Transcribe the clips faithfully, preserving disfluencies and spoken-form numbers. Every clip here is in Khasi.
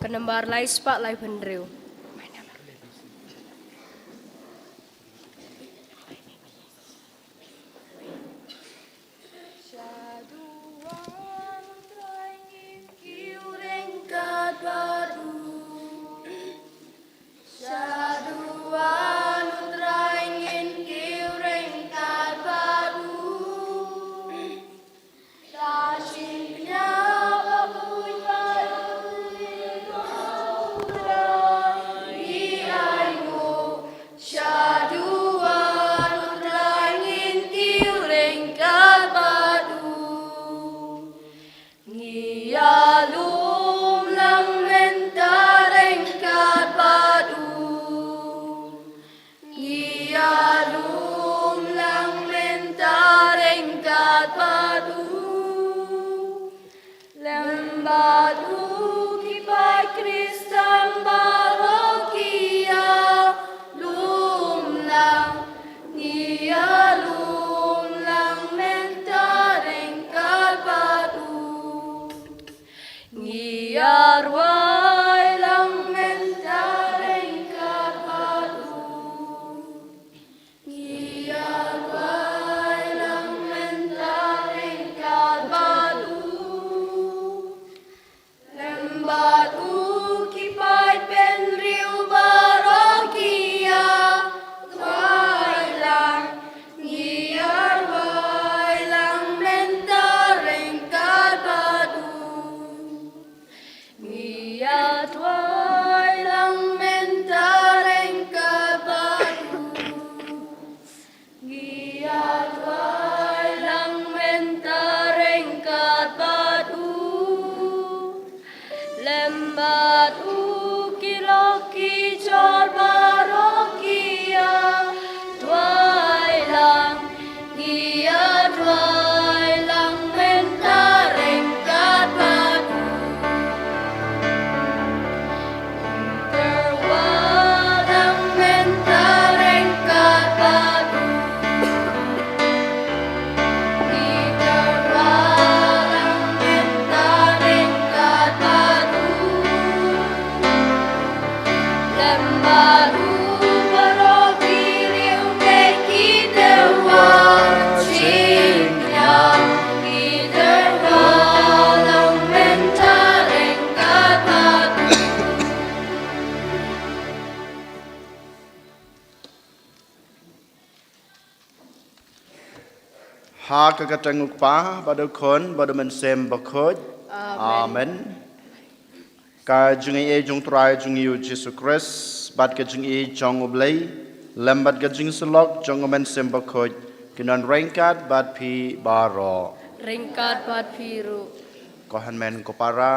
Ka nambar lai spah lai phew hynriew. Shaduh Wan U Trai ngin kiew ryngkat bad u. Shaduh Wan U Trai ngin kiew ryngkat bad u. La shin kñia ba u bai u Trai i ai nguh. Shaduh Wan U Trai ngin kiew ryngkat bad u. Ngi ïalum lang mynta ryngkat bad u. Ngi ïalum lang mynta ryngkat bad u. Lem bad u ki paid Khristan baroh ki ïalum lang. Ngi ïalum lang mynta ryngkat bad u. Ngi ïarwai lang mynta ryngkat bad u. Ngi ïarwai lang mynta ryngkat bad u. Lem bad u ki paid bynriew baroh ki ïarwai lang. Ngi ïarwai lang mynta ryngkat bad u. Ngi ïarwai lang mynta ryngkat bad u. Ngi ïarwai lang mynta ryngkat bad u. Lem bad u ki lok ki jor baroh ki ïarwai lang. Ngi ïarwai lang mynta ryngkat bad u. Ngi ïarwai lang mynta ryngkat bad u. Ngi ïarwai lang mynta ryngkat bad u. Lem bad u baroh ki riewngeit ki dei watching. Ngi ïarwai lang mynta ryngkat bad u. Ha ka kyrteng u Kpa bad u Khun bad u Mynsiem Bakhuid. Amen. Amen. Ka jingaiei jong u Trai jong ngi u Jisu Khrist bad ka jingïeit jong u Blei lem bad ka jingsyllok jong u Mynsiem Bakhuid kin don ryngkat bad phi baroh. Ryngkat bad phi ruh. Ko hynmen ko para,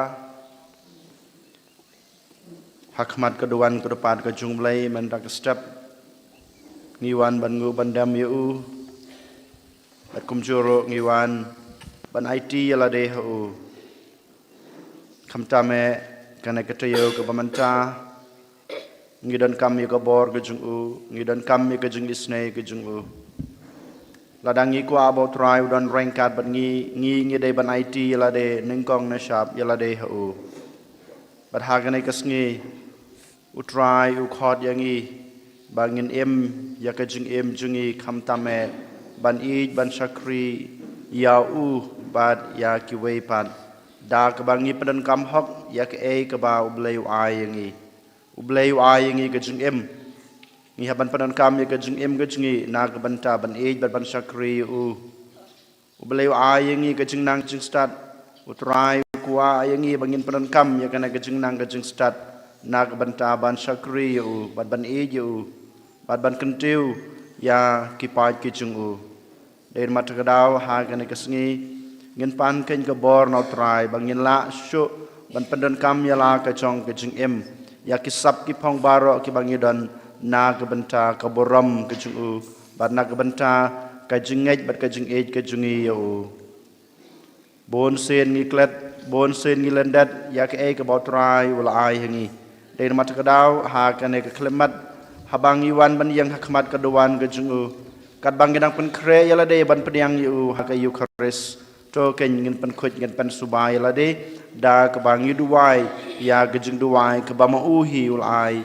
ha khmat ka duwan ka dupad ka jong u Blei mynta ka step ngi wan ban nguh ban dem ïa u. Bad kumjuh ruh ngi wan ban aiti ïa lade ha u. Khamtam eh kane ka taïew kaba mynta ngi donkam ïa ka bor ka jong u, ngi donkam ïa ka jingisynei ka jong u. Lada ngi kwah ba u Trai u don ryngkat bad ngi, ngi ngi dei ban aiti ïa lade nyngkong nyngshap ïa lade ha u. Bad ha kane ka sngi u Trai u khot ïa ngi ba ngin im ïa ka jingim jong ngi khamtam eh ban ïeit ban shakri ïa u bad ïa kiwei pat, da kaba ngi pyndonkam hok ïa kaei kaba u Blei u ai ïa ngi. U Blei u ai ïa ngi ka jingim. Ngi hap ban pyndonkam ïa ka jingim ka jong ngi na ka bynta ban ïeit bad ban shakri ïa u. U Blei u ai ïa ngi ka jingnang jingstad. U Trai u kwah ïa ngi ba ngin pyndonkam ïa kane ka jingnang ka jingstad na ka bynta ban shakri ïa u bad ban ïeit ïa u bad ban kyntiew ïa ki paid ki jong u. Dei namar kata ka daw ha kane ka sngi ngin pan khein ka bor na u Trai ba ngin lah shuh ban pyndonkam ïa la ka jong ka jingim ïa ki sap ki phong baroh kiba ngi don na ka bynta ka burom ka jong u bad na ka bynta ka jingngeit bad ka jingïeit ka jong ngi ïa u. Bun sien ngi klet, bun sien ngi lyndet ïa kaei kaba u Trai u la ai ha ngi. Dei namar kata ka daw ha kane ka khyllipmat haba ngi wan ban ïeng ha khmat ka duwan ka jong u, katba ngi dang pynkhreh ïa lade ban pdiang ïa u ha ka Eukharist, To kein ngin pynkhuid, ngin pynsuba ïa lade da kaba ngi duwai ïa ka jingduwai kaba ma u hi u la ai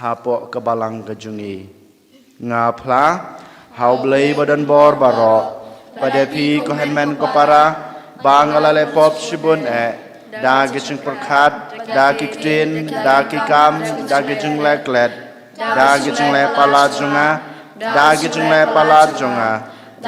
hapoh ka balang ka jong ngi. Nga phla ha U Blei ba don bor baroh, bad ïa phi ko hynmen ko para, ba nga la leh pop shibun eh, da ki jingpyrkhat, da ki ktien, da ki kam, da ki jingleh klet, da ki jingleh palat jong nga, da ki jingleh palat jong nga,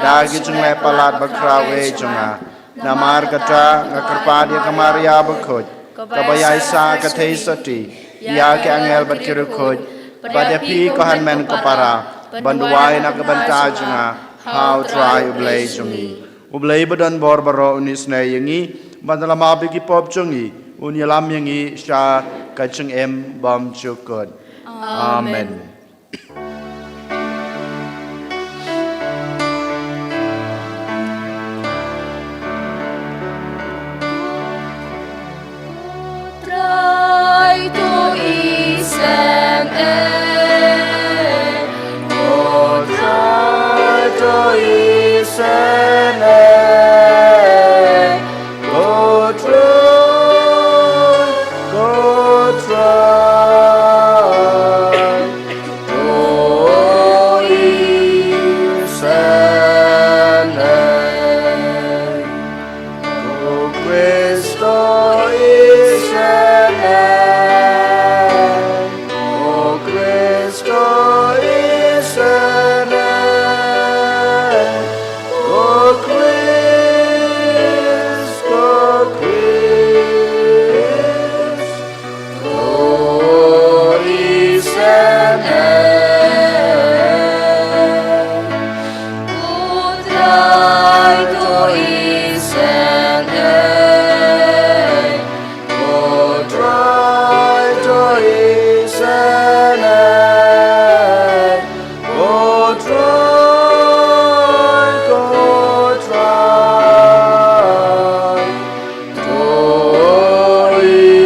da ki jingleh palat bakhraw eh jong nga. Namar kata nga kyrpad ïa ka Maria bakhuid, kaba ïaisah ka theisotti, ïa ki angel bad ki riewkhuid, bad ïa phi ko hynmen ko para, ban duwai na ka bynta jong nga ha U Trai U Blei jong ngi. U Blei ba don bor baroh un isynei ïa ngi, bad lada la map ïa ki pop jong ngi, un ïalam ïa ngi sha ka jingim bymjukut. Amen. Amen. Trai to isynei, ko Trai to isynei, ko Trai, ko Trai. To isynei, ko Khrist to isynei, ko Khrist to isynei, ko Khrist, ko Khrist. To isynei, ko Trai to isynei, ko Trai to isynei, ko Trai, ko Trai. To isynei,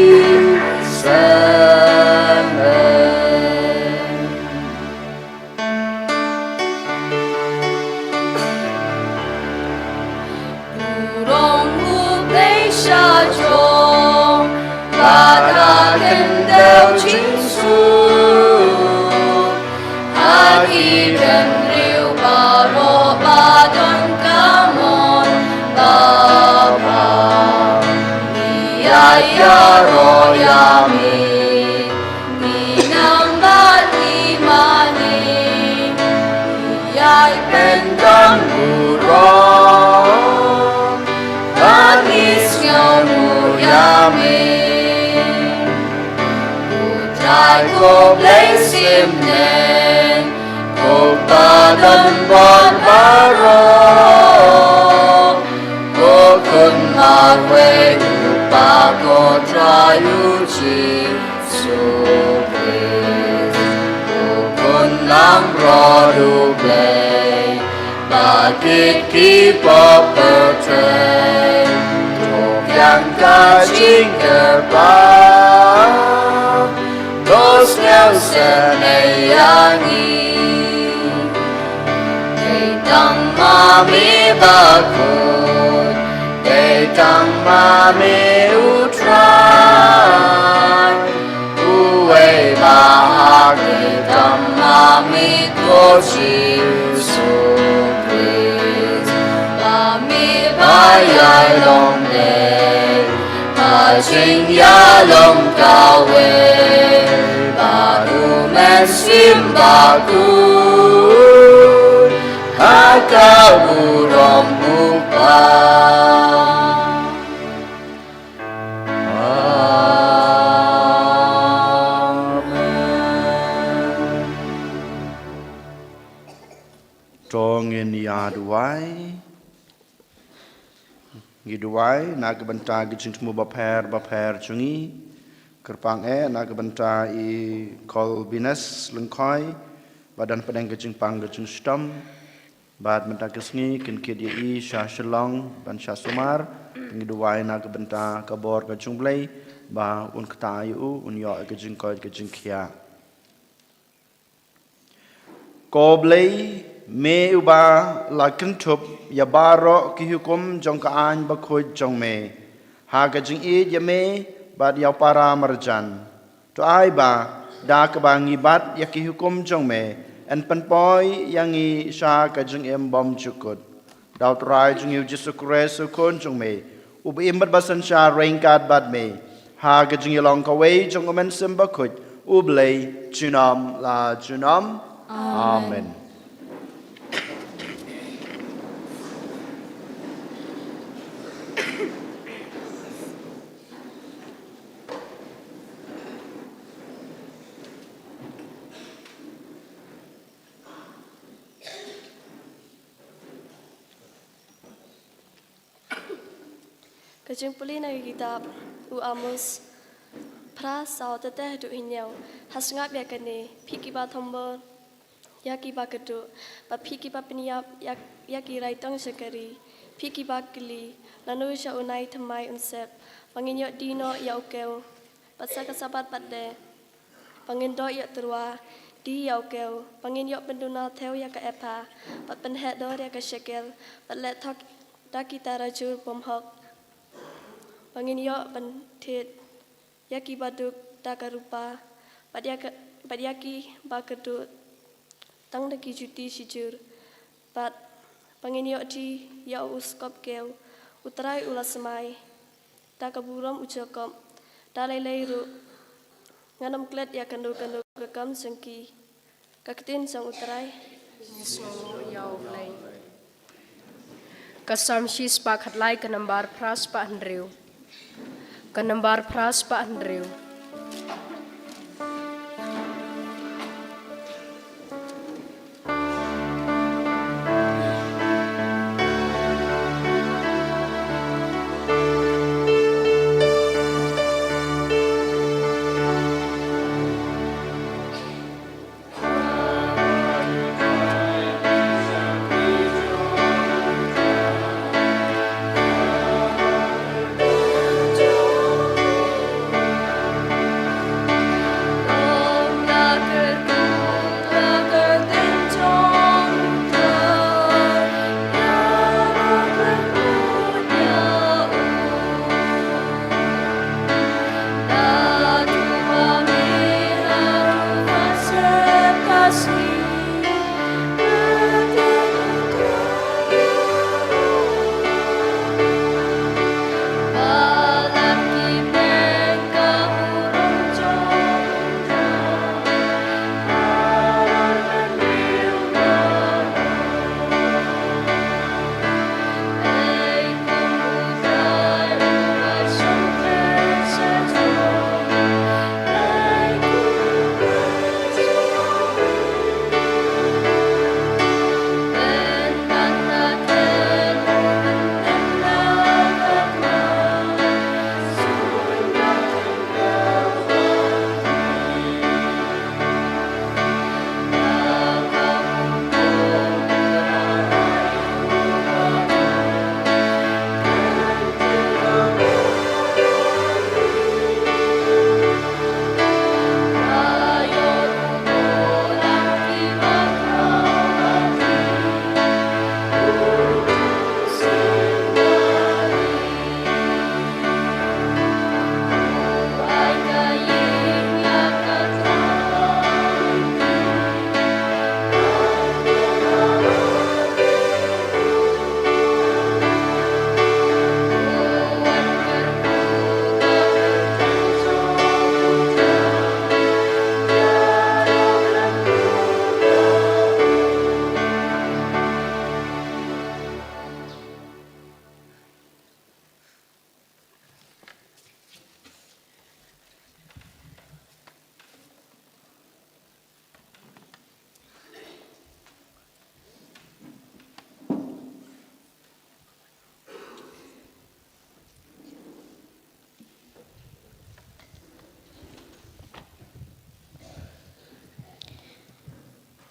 burom U Blei sha jrong, bad ha khyndew jingsuk. Ha ki bynriew baroh ba don ka mon ba bha, ngi ïaroh ïa me. Ngi nang bad ngi mane, ngi ïai bynta burom, bad ngi sngewnguh ïa me. Ko Trai ko Blei symbai, ko Pa don bor baroh, ko Khun marwei U Kpa, ko Trai U Jisu Khrist, ko Khun langbrot U Blei, ba kit ki pop pyrthei. To khang ka jingkyrpad, to sngewsynei ïa ngi. Dei tang ma me bakhuid, dei tang ma me U Trai, uwei ba hak, dei tang ma me ko Jisu Khrist, ba me ba ïai long dei ha jingïalong kawei bad U Mynsiem Bakhuid, ha ka burom U Kpa. Amen. To ngin ïa duwai. Ngi duwai na ka bynta ki jingthmu bapher bapher jong ngi. Kyrpang eh na ka bynta i Kolbines Lyngkhoi, ba don pdeng ka jingpang ka jingshitom. Bad mynta ka sngi kin kit ïa i sha Shillong ban sha sumar. Ngi duwai na ka bynta ka bor ka jong U Blei, ba un kta ïa u, un ïoh ka jingkoit ka jingkhiah. Ko Blei, Me uba la kynthup ïa baroh ki hukum jong ka aiñ bakhuid jong me, ha ka jingïeit ïa me bad ïa u para marjan. To ai ba da kaba ngi bat ïa ki hukum jong me, yn pynpoi ïa ngi sha ka jingim bymjukut. Da U Trai jong ngi U Jisu Khrist U Khun jong me, uba im bad ba synshar ryngkat bad me, ha ka jingïalong kawei jong U Mynsiem Bakhuid, U Blei junom la junom. Amen. Amen. Ka jingpule na ka kitab U Amos, phra saw, tyrteng haduh hynñiew. Ha sngap ïa kane, phi kiba thombor ïa kiba kyrduh, bad phi kiba pynïap ïa, ïa ki raitong shakri, phi kiba kylli, lano sha unai thymmai un sep, ba ngin ïoh die noh ïa u kew, bad sa ka Sabbath pat de, ba ngin doh ïa tyrwa, die ïa u kew, ba ngin ïoh pynduna thew ïa ka epha, bad pynheh dor ïa ka shekel, bad leh thok da ki tarajur bymhok, ba ngin ïoh ban thied ïa kiba duk da ka rupa, bad ïa ka, bad ïa kiba kyrduh tang da ki juti shijur, bad ba ngin ïoh die ïa u skop kew. U Trai u la smai da ka burom u Jakob, da lei lei ruh ngan ym klet ïa kano kano ka kam jong ki. Ka ktien jong U Trai. Ngi sngewnguh ïa U Blei. Ka Salm shispah khatlai, ka nambar phra spah hynriew. Ka nambar phra spah hynriew.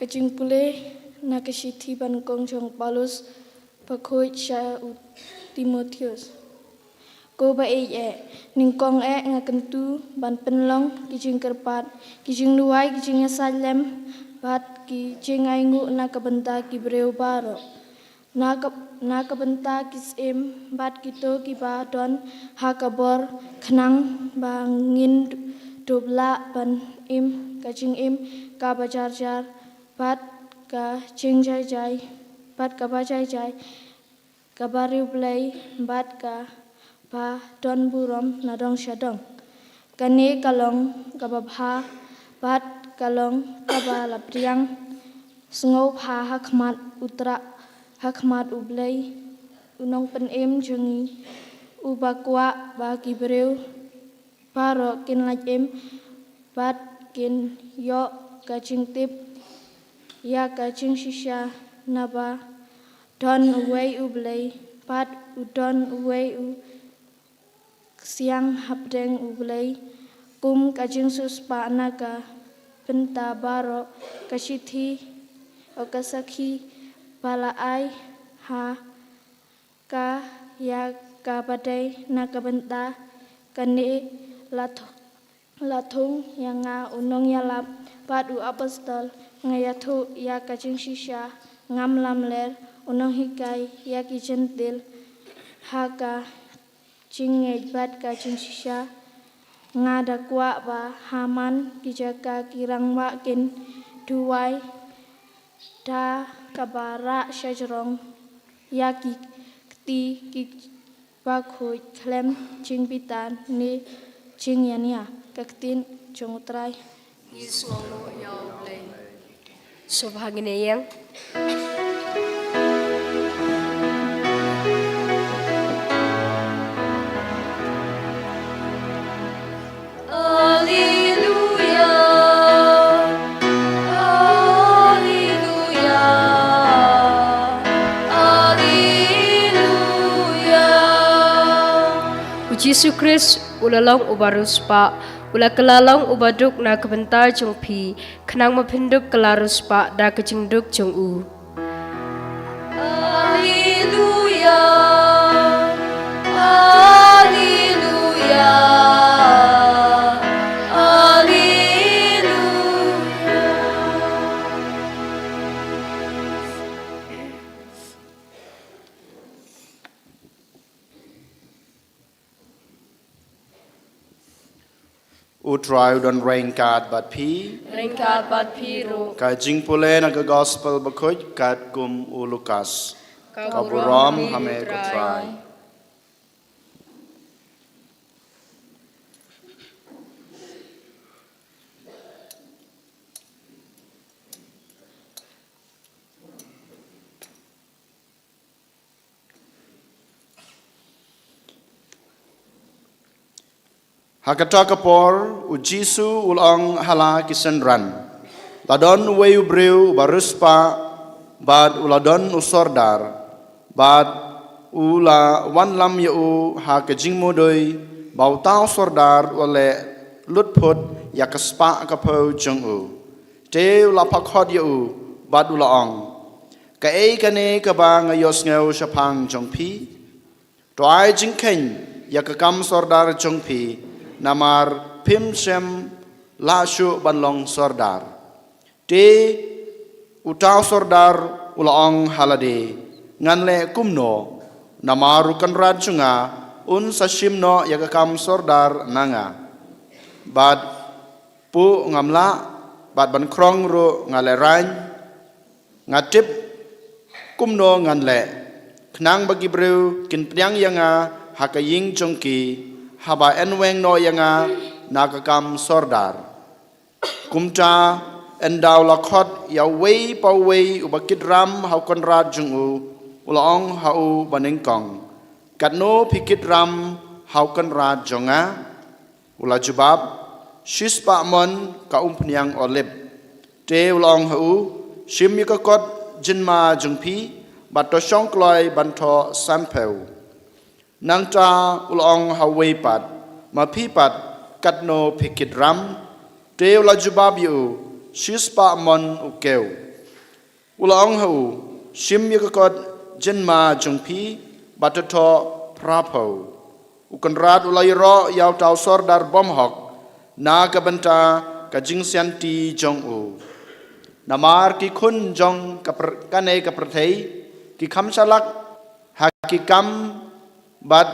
Ka jingpule na ka shithi banyngkong jong u Paulus bakhuid sha u Timotheus. Ko ba ïeit eh, nyngkong eh nga kyntu ban pynlong ki jingkyrpad, ki jingduwai, ki jingïasaid lem bad ki jingainguh na ka bynta ki briew baroh, na ka, na ka bynta ki syiem bad kito kiba don ha ka bor, khnang ba ngin dup lah ban im ka jingim kaba jarjar bad ka jingjai jai, bad kaba jai jai, kaba riewblei bad kaba don burom na dong sha dong. Kane ka long kaba bha bad ka long kaba la pdiang sngewbha ha khmat U Trai, ha khmat U Blei, U Nongpynim jong ngi, uba kwah ba ki briew baroh kin lait im bad kin ïoh ka jingtip ïa ka jingshisha. Naba don uwei U Blei bad u don uwei u ksiang hapdeng U Blei. Kum ka jingsiewspah na ka bynta baroh, ka shithi, ka sakhi ba la ai ha ka ïa kaba dei na ka bynta kane la thu-, la thung ïa nga, u nongïalap bad u apostol. Nga ïathuh ïa ka jingshisha, ngam lamler, u nonghikai ïa ki Jentil ha ka jingngeit bad ka jingshisha. Nga da kwah ba ha man ki jaka ki rangbah kin duwai da kaba rah shajrong ïa ki kti kiba khuid khlem jingbitar ne jingïania. Ka ktien jong U Trai. Ngi sngewbha ïa U Blei. Sngewbha ngin ïeng. Alleluia, alleluia, alleluia. U Jisu Khrist u la long uba riewspah, u la kylla long uba duk na ka bynta jong phi, khnang ba phin dup kylla riewspah da ka jingduk jong u. Alleluia, alleluia, alleluia. U Trai u don ryngkat bad phi. Ryngkat bad phi ruh. Ka jingpule na ka Gospel Bakhuid katkum u Lukas. Ka burom ha me ko Trai. Ha kata ka por, u Jisu u la ong ha la ki synran, la don uwei u briew uba riewspah, bad u la don u sordar, bad u la wanlam ïa u ha ka jingmudui, ba uta u sordar u la leh lutphut ïa ka spah ka phew jong u. Te u la pha khot ïa u, bad u la ong, kaei kane kaba nga ïohsngew shaphang jong phi? To ai jingkheiñ ïa ka kam sordar jong phi, namar phim shym lah shuh ban long sordar. Te uta u sordar u la ong ha lade, ngan leh kumno, namar u kynrad jong nga un sa shim noh ïa ka kam sordar na nga? Bad puh ngam lah, bad ban khrong ruh nga lehraiñ. Nga tip kumno ngan leh, khnang ba ki briew kin pdiang ïa nga ha ka ïing jong ki, haba yn weng noh ïa nga na ka kam sordar. Kumta, ynda u la khot ïa uwei pa uwei uba kit ram ha u kynrad jong u, u la ong ha u banyngkong, katno phi kit ram ha u kynrad jong nga? U la jubab, shispah mon ka umphniang olib. Te u la ong ha u, shim ïa ka kot jynma jong phi, bad to shong kloi ban thoh sanphew. Nangta u la ong ha uwei pat, ma phi pat, katno phi kit ram? Te u la jubab ïa u, shispah mon u kew. U la ong ha u, shim ïa ka kot jynma jong phi, bad to thoh phraphew. U kynrad u la ïaroh ïa uta u sordar bymhok na ka bynta ka jingsianti jong u. Namar ki khun jong ka pr- kane ka pyrthei ki kham shalak ha ki kam bad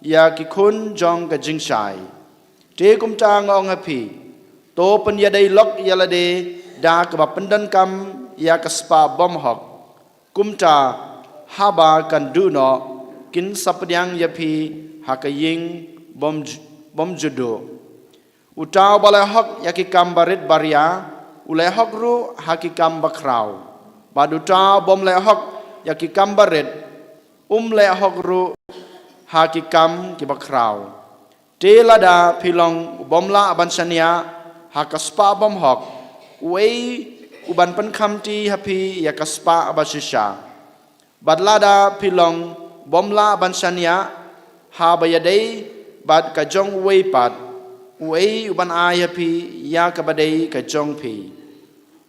ïa ki khun jong ka jingshai. Te kumta nga ong ha phi, to pynïadei lok ïa lade da kaba pyndonkam ïa ka spah bymhok. Kumta haba kan duh noh, kin sa pdiang ïa phi ha ka ïing bym ju- bym ju duh. Uta uba leh hok ïa ki kam barit baria, u leh hok ruh ha ki kam bakhraw. Bad uta ubym leh hok ïa ki kam barit, um leh hok ruh ha ki kam ki bakhraw. Te lada phi long ubym lah ban shaniah ha ka spah bymhok, uei u ban pynkhamti ha phi ïa ka spah bashisha? Bad lada phi long ubym lah ban shaniah haba ïadei bad ka jong uwei pat, uei u ban ai ha phi ïa kaba dei ka jong phi?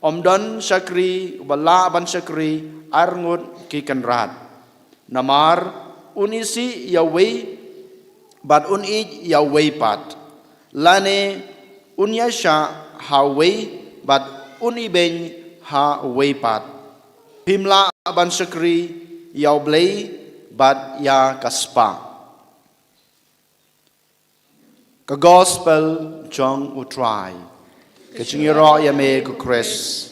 Ym don shakri uba lah ban shakri arngut ki kynrad. Namar un isih ïa uwei bad un ïeit ïa uwei pat, lane un ïaishah ha uwei bad un ibeiñ ha uwei pat. Phim lah ban shakri ïa U Blei bad ïa ka spah. Ka Gospel jong U Trai. Ka jingïaroh ïa me ko Khrist.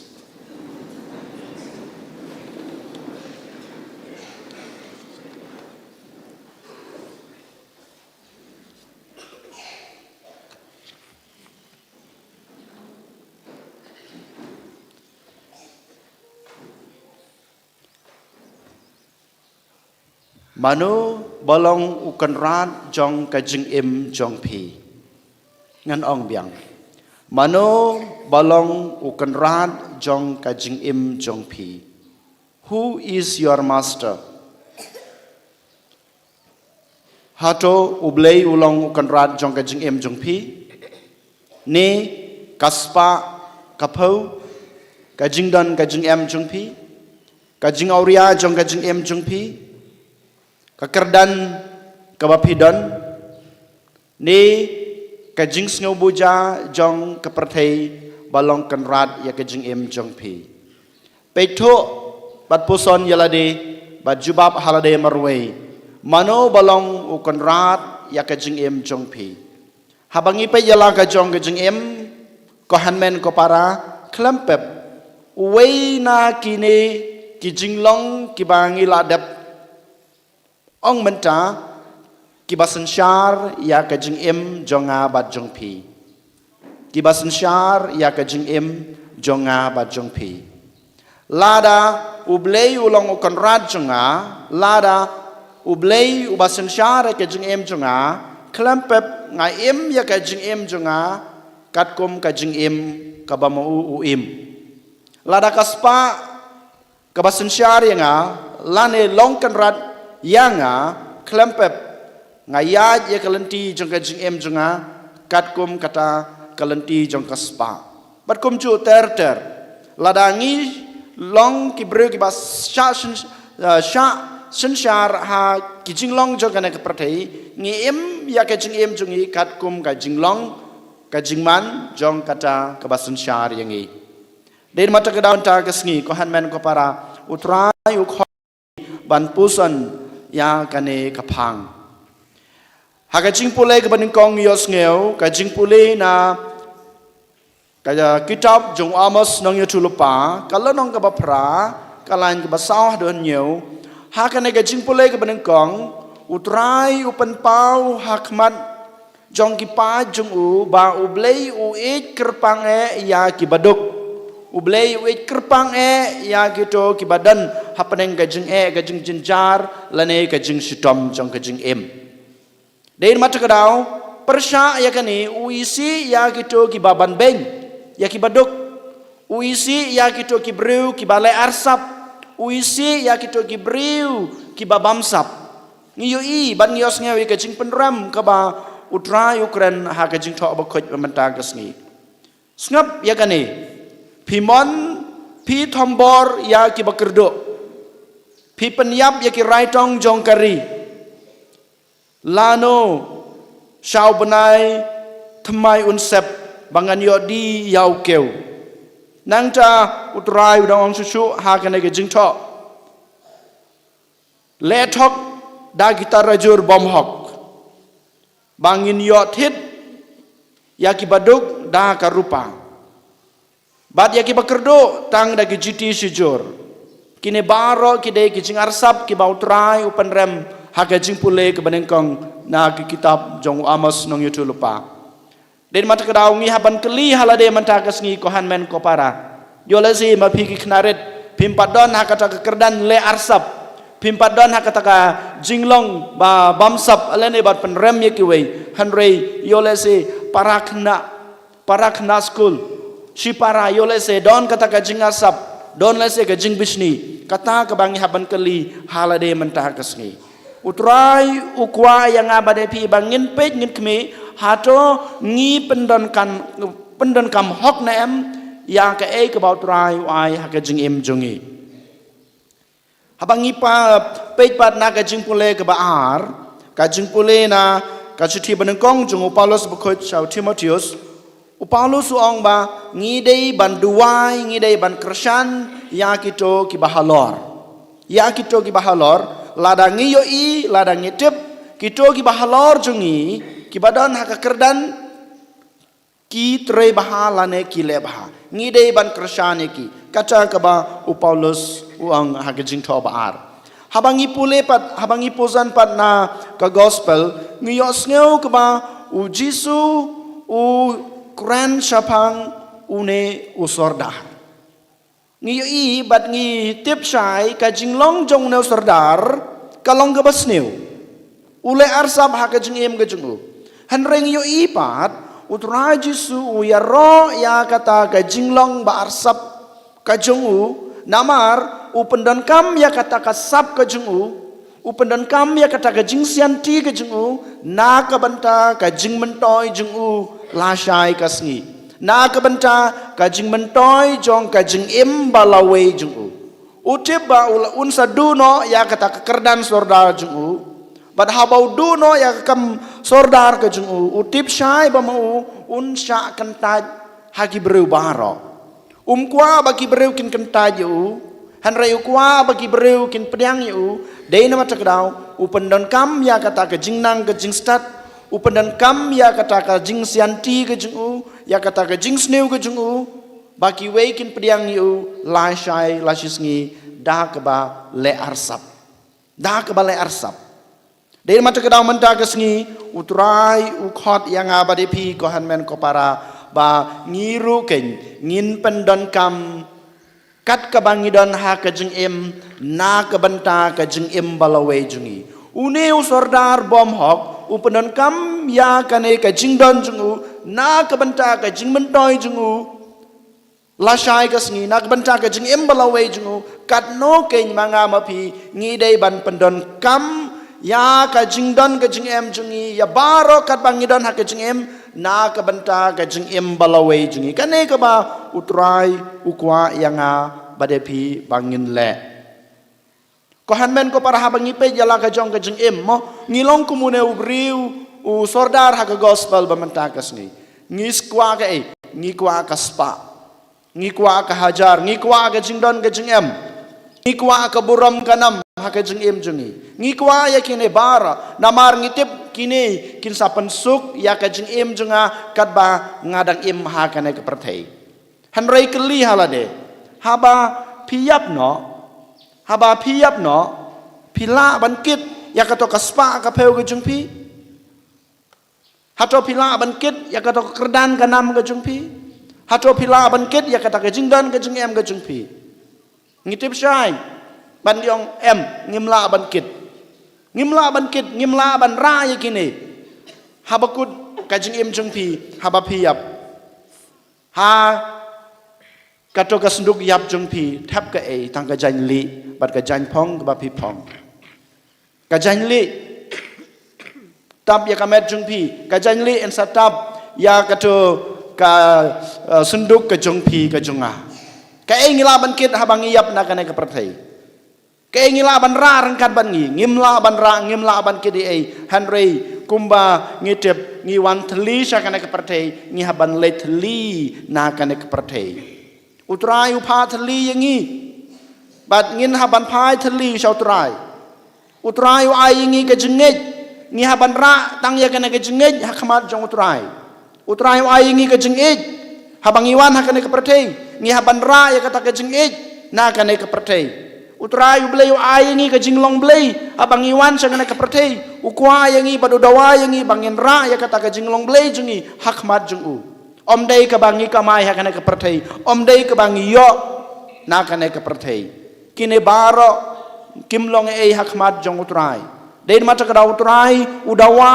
Mano ba long u kynrad jong ka jingim jong phi? Ngan ong biang. Mano ba long u kynrad jong ka jingim jong phi? Who is your master? Hato U Blei u long u kynrad jong ka jingim jong phi? Ne ka spah, ka phew, ka jingdon ka jingem jong phi, ka jingawria jong ka jingim jong phi, ka kyrdan kaba phi don, ne ka jingsngewbuja jong ka pyrthei ba long kynrad ïa ka jingim jong phi? Peit thuh bad puson ïa lade bad jubab ha lade marwei, mano ba long u kynrad ïa ka jingim jong phi? Haba ngi peit ïa la ka jong ka jingim, ko hynmen ko para, khlem pep, uwei na kine ki jinglong kiba ngi la dep, ong mynta, kiba synshar ïa ka jingim jong nga bad jong phi. Kiba synshar ïa ka jingim jong nga bad jong phi. Lada U Blei u long u kynrad jong nga, lada U Blei uba synshar ïa ka jingim jong nga, khlem pep nga im ïa ka jingim jong nga katkum ka jingim kaba ma u u im. Lada ka spah kaba synshar ïa nga, lane long kynrad ïa nga, khlem pep nga ïaid ïa ka lynti jong ka jingim jong nga katkum kata ka lynti jong ka spah. Bad kumjuh ter ter, lada ngi long ki briew kiba shah syn- eh, shah synshar ha ki jinglong jong kane ka pyrthei, ngi im ïa ka jingim jong ngi katkum ka jinglong, ka jingman jong kata kaba synshar ïa ngi. Dei na kata ka daw mynta ka sngi, ko hynmen ko para, U Trai u khot ban puson ïa kane ka phang. Ha ka jingpule kaba nyngkong ïohsngew, ka jingpule na ka kitab jong u Amos nongïathuhlypa, ka lynnong kaba phra, ka lain kaba saw haduh hynñiew. Ha kane ka jingpule kaba nyngkong, U Trai u pynpaw ha khmat jong ki paid jong u ba U Blei u ïeit kyrpang eh ïa ki baduk. U Blei u ïeit kyrpang eh ïa kito kiba don hapdeng ka jingeh, ka jingjynjar lane ka jingshitom jong ka jingim. Dei na kata ka daw, pyrshah ïa kane, u isih ïa kito kiba banbeiñ ïa ki baduk. U isih ïa kito ki briew kiba leh arsap. U isih ïa kito ki briew kiba bamsap. Ngi ïohi bad ngi ïohsngew ïa ka jingpynrem kaba U Trai u kren ha ka Jingthoh Bakhuid mynta ka sngi. Sngap ïa kane. Phi mon, phi thombor ïa kiba kyrduh. Phi pynïap ïa ki raitong jong ka ri. Lano sha u bnai thymmai un sep ba ngan ïoh die ïa u kew? Nangta u Trai u dang ong shuh shuh ha kane ka jingthoh. Leh thok da ki tarajur bymhok, ba ngin ïoh thied ïa ki baduk da ka rupa, bad ïa ki bakyrduh tang da ki jiti shijur. Kine baroh ki dei ki jingarsap kiba u Trai u pynrem ha ka jingpule kaba nyngkong na ka kitab jong u Amos nongïathuhlypa. Dei namar kata ka daw ngi hap ban kylli ha lade mynta ka sngi, ko hynmen ko para. Ïoh lehse ma phi ki khynnah rit phim pat don ha kata ka kyrdan leh arsap, phim pat don ha kata ka jinglong ba bamsap lane bad pynrem ïa kiwei. Hynrei ïoh lehse para khynnah, para khynnah skul, shipara, ïoh lehse don kata ka jingarsap, don lehse ka jingbishni. Kata kaba ngi hap ban kylli ha lade mynta ka sngi. U Trai u kwah ïa nga bad ïa phi ba ngin peit ngin khmih, hato ngi pyndonkam, pyndonkam hok ne em ïa kaei kaba u Trai u ai ha ka jingim jong ngi. Haba ngi pa, peit pat na ka jingpule kaba ar, ka jingpule na ka shithi ba nyngkong jong u Paulus bakhuid sha u Timotheus, u Paulus u ong ba ngi dei ban duwai, ngi dei ban kyrshan ïa kito kiba halor. Ïa kito kiba halor, lada ngi ïohi, lada ngi tip, kito kiba halor jong ngi, kiba don ha ka kyrdan, ki trei bha lane ki leh bha, ngi dei ban kyrshan ïa ki. Kata kaba u Paulus u ong ha ka jingthoh ba ar. Haba ngi pule pat, haba ngi pule pat na ka gospel, ngi ïohsngew kaba u Jisu u kren shaphang une u sordar. Ngi ïohi bad ngi tip shai ka jinglong jong une u sordar ka long kaba sniew. U leh arsap ha ka jingim ka jong u. Hynrei ngi ïohi pat u Trai Jisu u ïaroh ïa kata ka jinglong ba arsap ka jong u, namar u pyndonkam ïa kata ka sap ka jong u, u pyndonkam ïa kata ka jingsianti ka jong u na ka bynta ka jingmyntoi jong u lashai ka sngi, na ka bynta ka jingmyntoi jong ka jingim ba lawei jong u. U tip ba u la, un sa duh noh ïa kata ka kyrdan sordar jong u. Bad haba u duh noh ïa ka kam sordar ka jong u, u tip shai ba ma u un shah kyntait ha ki briew baroh. Um kwah ba ki briew kin kyntait ïa u, hynrei u kwah ba ki briew kin pdiang ïa u. Dei namar kata ka daw u pyndonkam ïa kata ka jingnang ka jingstad, u pyndonkam ïa kata ka jingsianti ka jong u, ïa kata ka jingsniew ka jong u, ba kiwei kin pdiang ïa u lashai lashisngi da kaba leh arsap, da kaba leh arsap. Dei namar kata ka daw mynta ka sngi u Trai u khot ïa nga bad ïa phi, ko hynmen ko para, ba ngi ruh kein ngin pyndonkam kat kaba ngi don ha ka jingim na ka bynta ka jingim ba lawei jong ngi. Une u sordar bymhok u pyndonkam ïa kane ka jingdon jong u na ka bynta ka jingmyntoi jong u lashai ka sngi, na ka bynta ka jingim ba lawei jong u. Katno kein ma nga ma phi ngi dei ban pyndonkam ïa ka jingdon ka jingem jong ngi, ïa baroh kat ba ngi don ha ka jingim, na ka bynta ka jingim ba lawei jong ngi. Kane kaba u Trai u kwah ïa nga bad ïa phi ba ngin leh. Ko hynmen ko para, haba ngi peit ïa la ka jong ka jingim mo, ngi long kum une u briew u sordar ha ka gospel ba mynta ka sngi. Ngi kwah kaei? Ngi kwah ka spah. Ngi kwah ka hajar, ngi kwah ka jingdon ka jingem. Ngi kwah ka burom ka nam ha ka jingim jong ngi. Ngi kwah ïa kine baroh namar ngi tip kine kin sa pynsuk ïa ka jingim jong nga katba nga dang im ha kane ka pyrthei. Hynrei kylli ha lade, haba phi ïap noh, haba phi ïap noh, phi lah ban kit ïa kato ka spah ka phew ka jong phi? Hato phi lah ban kit ïa kato ka kyrdan ka nam ka jong phi? Hato phi lah ban kit ïa kata ka jingdon ka jingem ka jong phi? Ngi tip shai ban ong em, ngim lah ban kit. Ngim lah ban kit, ngim lah ban rah ïa kine. Haba kut ka jingim jong phi haba phi ïap, ha kato ka synduk ïap jong phi thep kaei? Tang ka jaiñlieh bad ka jaiñphong kaba phi phong. Ka jaiñlieh tap ïa ka met jong phi, ka jaiñlieh yn sa tap ïa kato ka, eh, synduk ka jong phi ka jong nga. Kaei ngi lah ban kit haba ngi ïap na kane ka pyrthei? Kaei ngi lah ban rah ryngkat bad ngi? Ngim lah ban rah, ngim lah ban kit ei ei. Hynrei kumba ngi tip, ngi wan thylli sha kane ka pyrthei, ngi hap ban leit thylli na kane ka pyrthei. U Trai u phah thylli ïa ngi. Bad ngin hap ban phai thylli sha U Trai. U Trai u ai ïa ngi ka jingngeit. Ngi hap ban rah tang ïa kane ka jingngeit ha khmat jong U Trai. U Trai u ai ïa ngi ka jingngeit. Haba ngi wan ha kane ka pyrthei, ngi hap ban rah ïa kata ka jingngeit na kane ka pyrthei. U Trai U Blei u ai ïa ngi ka jinglong Blei haba ngi wan sha kane ka pyrthei. U kwah ïa ngi bad u dawa ïa ngi ba ngin rah ïa kata ka jinglong Blei jong ngi ha khmat jong u. Ym dei kaba ngi kamai ha kane ka pyrthei, ym dei kaba ngi ïoh na kane ka pyrthei. Kine baroh kim long ei ha khmat jong U Trai. Dei namar kata ka daw U Trai u dawa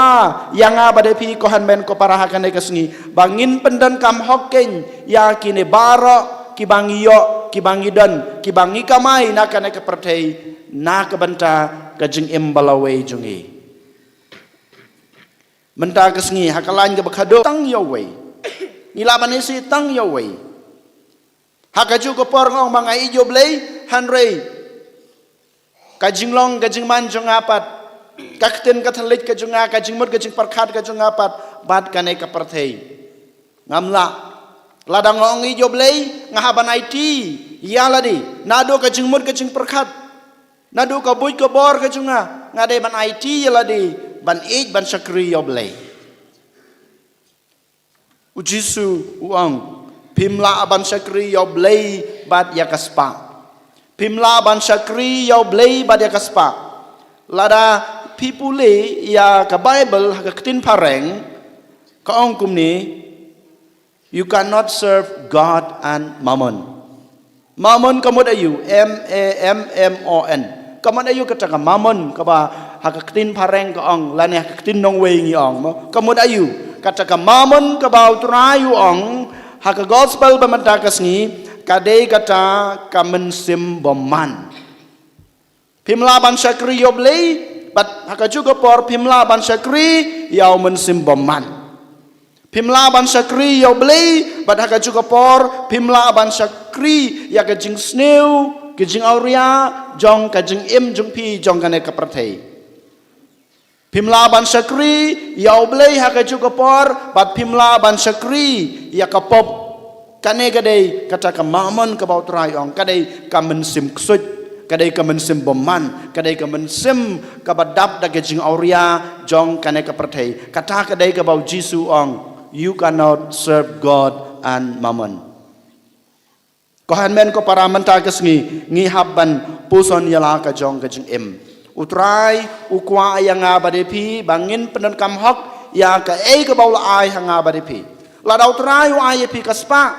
ïa nga bad ïa phi ko hynmen ko para ha kane ka sngi ba ngin pyndonkam hok keiñ ïa kine baroh kiba ngi ïoh, kiba ngi don, kiba ngi kamai na kane ka pyrthei na ka bynta ka jingim ba lawei jong ngi. Mynta ka sngi ha ka lain kaba khadduh tang ïa uwei. Ngi lah ban isih tang ïa uwei. Ha kajuh ka por nga ong ba nga ïeit ïa U Blei, hynrei ka jinglong ka jingman jong nga pat, ka ktien ka thylliej ka jong nga, ka jingmut ka jingpyrkhat ka jong nga pat bad kane ka pyrthei. Ngam lah. Lada nga ong ïeit ïa U Blei, nga hap ban aiti ïa lade. Naduh ka jingmut ka jingpyrkhat, naduh ka buit ka bor ka jong nga, nga dei ban aiti ïa lade ban ïeit, ban shakri ïa U Blei. U Jisu u ong, phim lah ban shakri ïa U Blei bad ïa ka spah. Phim lah ban shakri ïa U Blei bad ïa ka spah. Lada phi pule ïa ka Baibl ha ka ktien phareng, ka ong kumne, "You cannot serve God and mammon." Mammon ka mut aïu? M A M M O N. Ka mut aïu kata ka mammon kaba ha ka ktien phareng ka ong, lane ha ka ktien nongwei ngi ong mo? Ka mut aïu kata ka mammon kaba U Trai u ong ha ka gospel ba mynta ka sngi? Ka dei kata ka mynsiem bymman. Phim lah ban shakri ïa U Blei bad ha kajuh ka por phim lah ban shakri ïa u mynsiem bymman. Phim lah ban shakri ïa U Blei bad ha kajuh ka por phim lah ban shakri ïa ka jingsniew, ka jingawria jong ka jingim jong phi jong kane ka pyrthei. Phim lah ban shakri ïa U Blei ha kajuh ka por bad phim lah ban shakri ïa ka pop. Kane ka dei kata ka mammon kaba U Trai u ong, ka dei ka mynsiem ksuid, ka dei ka mynsiem bymman, ka dei ka mynsiem kaba dap da ka jingawria jong kane ka pyrthei. Kata ka dei kaba U Jisu u ong, "You cannot serve God and mammon." Ko hynmen ko para, mynta ka sngi ngi hap ban puson ïa la ka jong ka jingim. U Trai u kwah ïa nga bad ïa phi ba ngin pyndonkam hok ïa kaei kaba u la ai ha nga bad ïa phi. Lada U Trai u ai ïa phi ka spah,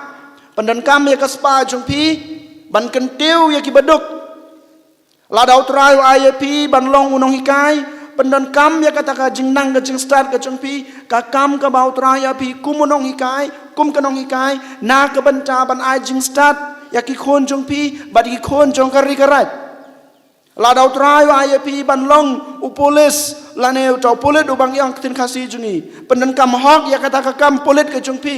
pyndonkam ïa ka spah jong phi ban kyntiew ïa ki baduk. Lada U Trai u ai ïa phi ban long u nonghikai, pyndonkam ïa kata ka jingnang ka jingstad ka jong phi, ka kam kaba U Trai u ai ïa phi kum u nonghikai, kum ka nonghikai, na ka bynta ban ai jingstad ïa ki khun jong phi bad ki khun jong ka ri ka raid. Lada U Trai u ai ïa phi ban long u pulit, lane uta u pulit uba ngi ong ha ka ktien Khasi jong ngi, pyndonkam hok ïa kata ka kam pulit ka jong phi,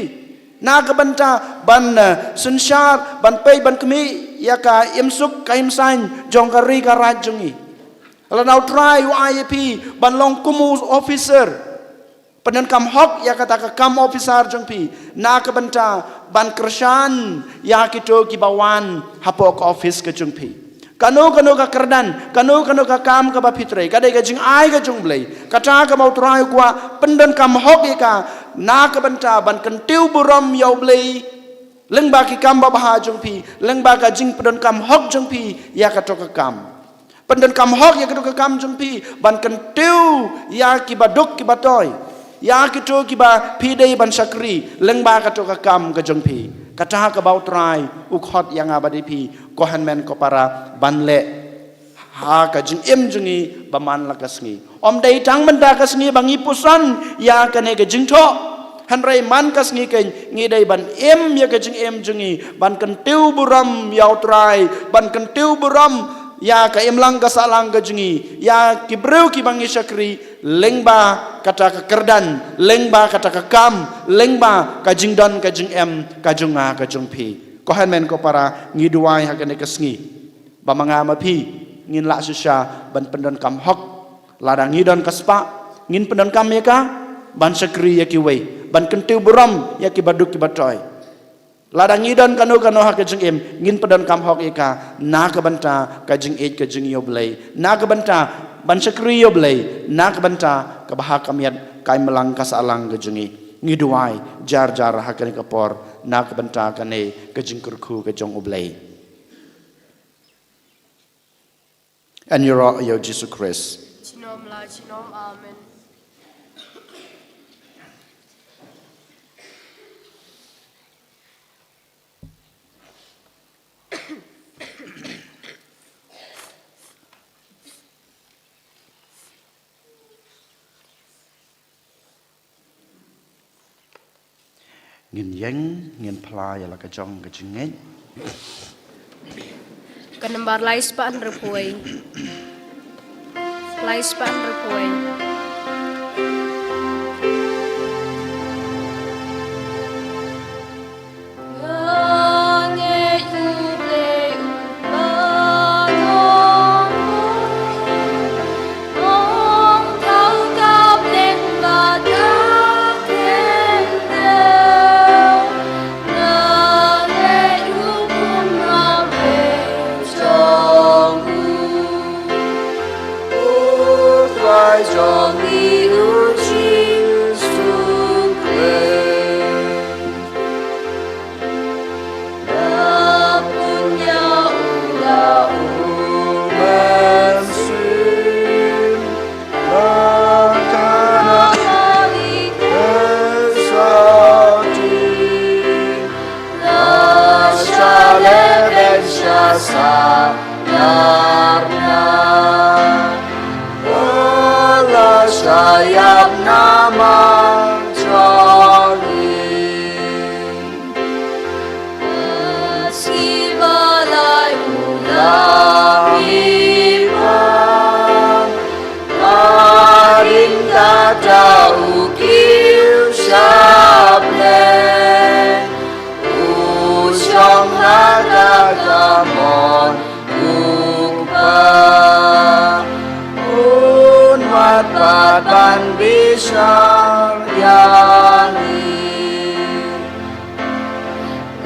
na ka bynta ban, eh, synshar, ban peit, ban khmih ïa ka imsuk ka imsaiñ jong ka ri ka raid jong ngi. Lada U Trai u ai ïa phi ban long kum u officer, pyndonkam hok ïa kata ka kam officer jong phi, na ka bynta ban kyrshan ïa kito kiba wan hapoh ka office ka jong phi. Kano kano ka kyrdan, kano kano ka kam kaba phi trei, ka dei ka jingai ka jong U Blei. Kata kaba U Trai u kwah, pyndonkam hok ïa ka, na ka bynta ban kyntiew burom ïa U Blei lyngba ki kam babha jong phi, lyngba ka jingpyndonkam hok jong phi ïa kato ka kam. Pyndonkam hok ïa kato ka kam jong phi ban kyntiew ïa ki baduk ki batoi, ïa kito kiba phi dei ban shakri lyngba kato ka kam ka jong phi. Kata kaba U Trai u khot ïa nga bad ïa phi, ko hynmen ko para, ban leh ha ka jingim jong ngi ba man la ka sngi. Ym dei tang mynta ka sngi ba ngi puson ïa kane ka jingthoh, hynrei man ka sngi keiñ ngi dei ban im ïa ka jingim jong ngi ban kyntiew burom ïa U Trai, ban kyntiew burom ïa ka imlang ka sahlang ka jong ngi, ïa ki briew kiba ngi shakri, lyngba kata ka kyrdan, lyngba kata ka kam, lyngba ka jingdon ka jingem ka jong nga ka jong phi. Ko hynmen ko para, ngi duwai ha kane ka sngi ba ma nga ma phi ngin lah shisha ban pyndonkam hok. Lada ngi don ka spah, ngin pyndonkam ïa ka ban shakri ïa kiwei, ban kyntiew burom ïa ki baduk ki batoi. Lada ngi don kano kano ha ka jingim, ngin pyndonkam hok ïa ka na ka bynta ka jingïeit ka jong U Blei, na ka bynta ban shakri U Blei, na ka bynta ka bha ka miat, ka imlang ka sahlang ka jong ngi. Ngi duwai jar jar ha kane ka por na ka bynta kane ka jingkyrkhu ka jong U Blei. Yn ïaroh ïa U Jisu Khrist. Junom la junom, amen. Ngin ïeng, ngin phla ïa la ka jong ka jingngeit. Ka nombar lai spah hynriewphew wei. Lai spah hynriewphew wei.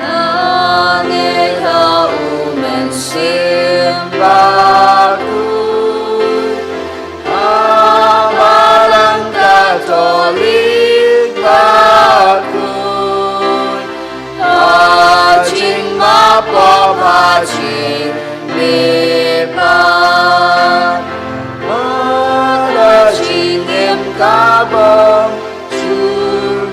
Nga ngeit ha U Mynsiem Bakhuid, ha Balang Katholik bakhuid, ha Jingmap pop ha Jingmihpat, ha ka jingim ka bym jur.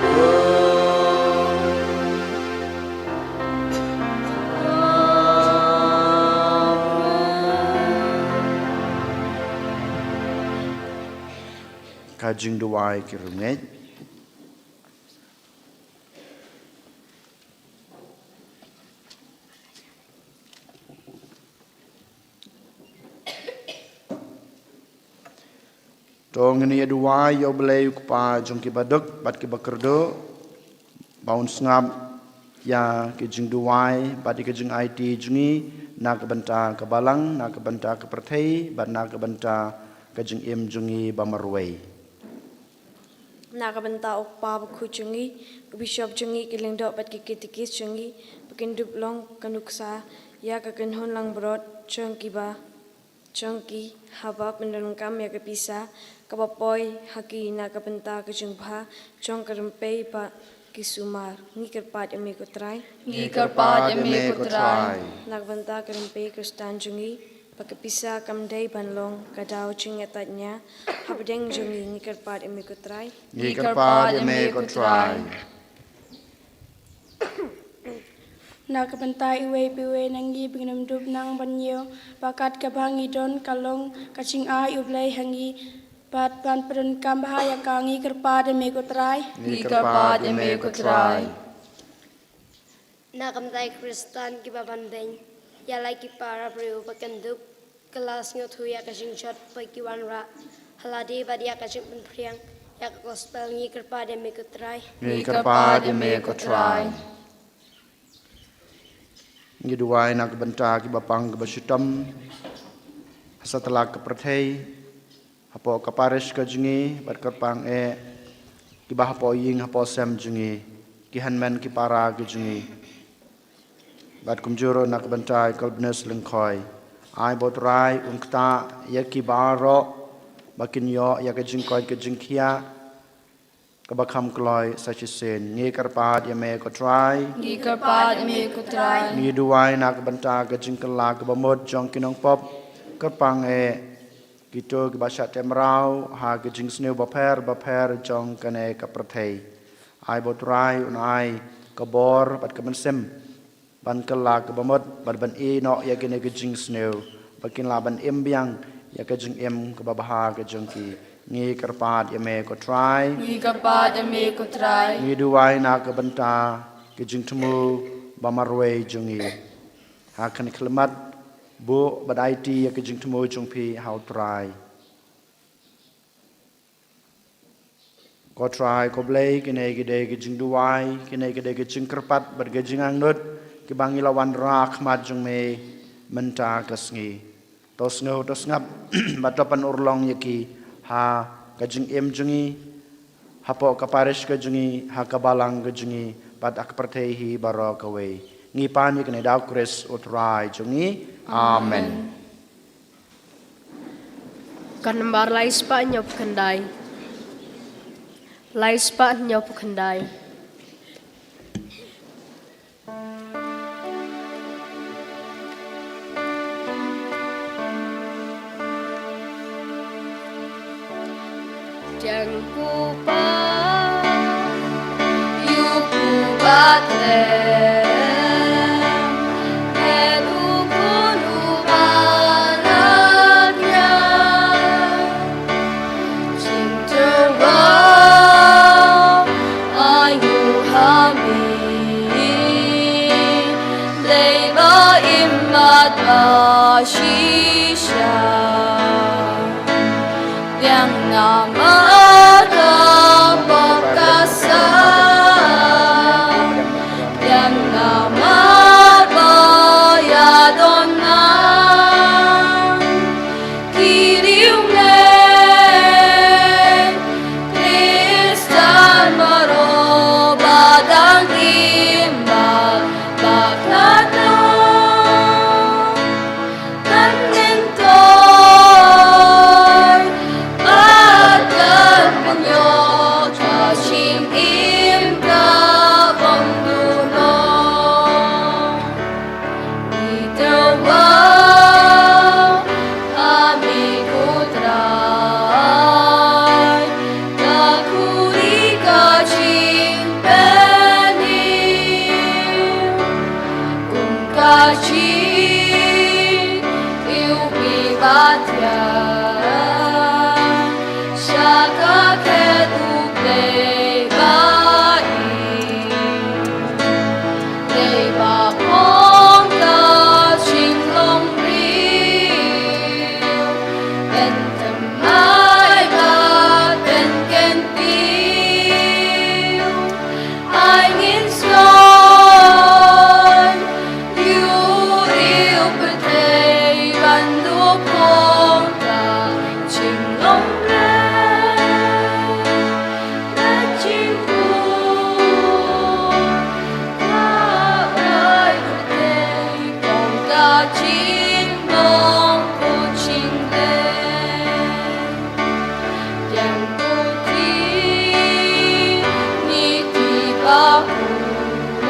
Ka jingduwai ki riewngeit. To ngin ïa duwai ïa U Blei U Kpa jong ki baduk bad ki bakyrduh, ba un sngap ïa ki jingduwai bad ïa ki jingaiti jong ngi na ka bynta ka balang, na ka bynta ka pyrthei bad na ka bynta ka jingim jong ngi ba marwei. Na ka bynta U Kpa Bakhuid jong ngi, ka Bishop jong ngi, ki lyngdoh bad ki katekis jong ngi, ba kin dup long ka nuksa ïa ka kynhun langbrot jong kiba jong ki, haba pyndonkam ïa ka pisa kaba poi ha ki na ka bynta ka jingbha jong ka rympei bad ki sumar. Ngi kyrpad ïa me ko Trai. Ngi kyrpad ïa me ko Trai. Na ka bynta ka rympei Khristan jong ngi, ba ka pisa kam dei ban long ka daw jingïatai nia hapdeng jong ngi, ngi kyrpad ïa me ko Trai. Ngi kyrpad ïa me ko Trai. Na ka bynta iwei pa iwei na ngi, ba ngin ym dup nang ban ñiew ba kat kaba ngi don ka long ka jingai U Blei ha ngi, bad ban pyndonkam bha ïa ka, ngi kyrpad ïa me ko Trai. Ngi kyrpad ïa me ko Trai. Na ka bynta ki Khristan kiba ban beiñ, ïa la ki para briew ba kin dup kylla sngewthuh ïa ka jingjot ba ki wanrah ha lade bad ïa ka jingpynphriang ïa ka gospel, ngi kyrpad ïa me ko Trai. Ngi kyrpad ïa me ko Trai. Ngi duwai na ka bynta kiba pang kiba shitom ha satlak ka pyrthei, hapoh ka parish ka jong ngi bad kyrpang eh kiba hapoh ïing hapoh sem jong ngi, ki hynmen ki para ki jong ngi. Bad kumjuh ruh na ka bynta i Kolbnes Lyngkhoi. Ai ba U Trai un ktah ïa ki baroh ba kin ïoh ïa ka jingkoit ka jingkhiah kaba kham kloi sa shisien. Ngi kyrpad ïa me ko Trai. Ngi kyrpad ïa me ko Trai. Ngi duwai na ka bynta ka jingkylla kaba mut jong ki nongpop. Kyrpang eh kito kiba shah teh mraw ha ka jingsniew bapher bapher jong kane ka pyrthei. Ai ba U Trai un ai ka bor bad ka mynsiem ban kylla kaba mut bad ban ïehnoh ïa kine ki jingsniew ba kin lah ban im biang ïa ka jingim kaba bha ka jong ki. Ngi kyrpad ïa me ko Trai. Ngi kyrpad ïa me ko Trai. Ngi duwai na ka bynta ki jingthmu ba marwei jong ngi. Ha kane ka khyllipmat buh bad aiti ïa ki jingthmu jong phi ha U Trai. Ko Trai ko Blei, kine ki dei ki jingduwai, kine ki dei ki jingkyrpad bad ki jingangnud kiba ngi la wanrah ha khmat jong me mynta ka sngi. To sngewthuh, to sngap bad to pynurlong ïa ki ha ka jingim jong ngi, hapoh ka parish ka jong ngi, ha ka balang ka jong ngi bad ha ka pyrthei hi baroh kawei. Ngi pan ïa kane da U Khrist U Trai jong ngi. Amen. Ka nambar lai spah hynñiewphew khyndai. Lai spah hynñiewphew khyndai. Jang pupa, yu pupa tlem, elu kunu balat nya. Jingtyrwa, ayu hami, lei ba im bad ba shisha. Biang namar ka pop ka sang. Biang namar ba ïadon nang. Ki riewngeit Khristan baroh ba dang im bad ba khlad noh. Kan ngin toit bad kan pynïoh ka jingim kaba ym duh noh. Ngi tyrwa ha me ko Trai, ka khuri ka jingpynim. Kum ka jingïohi ba thiang sha ka khet U Blei ba im. Dei ba phong ka jinglong briew, pynthymmai bad pynkyntiew. Ai ngin sngewthuh, ïa u riew pyrthei ban duh phong ka jinglong briew. Ka jingpynbun ka rai pyrthei phong ka jinglong u jingleh. Ïa u Triniti bakhuid,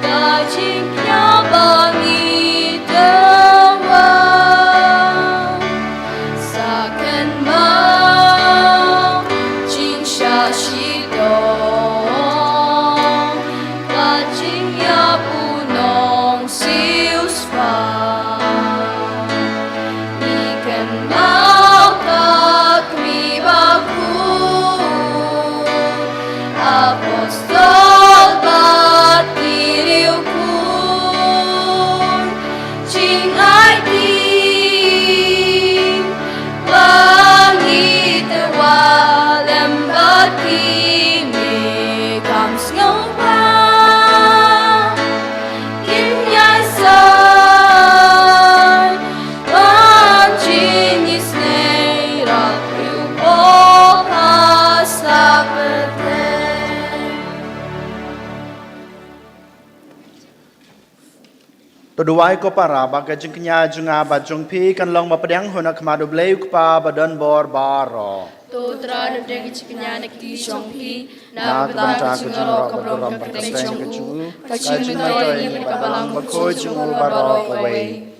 ka jingpynïap ba ngi tyrwa. Sa kynmaw jingshah shitom, ka jingïap u nong siewspah. Ngi kynmaw ka khmih bakhuid, apostol bad ki riewkhuid. Jingaiti ba ngi tyrwa lem bad kine kam sngewbha. Kin ïai To duwai ko para ba ka jingkñia jong nga bad jong phi kan long ba pdiang hun ha khmat U Blei U Kpa ba don bor baroh. To Trai, da ka jingkñia na ki jong phi, na ka bynta ka jingïaroh ka burom ka kyrteng jong u, ka jingmyntoi ïa ka balang bakhuid jong u baroh kawei.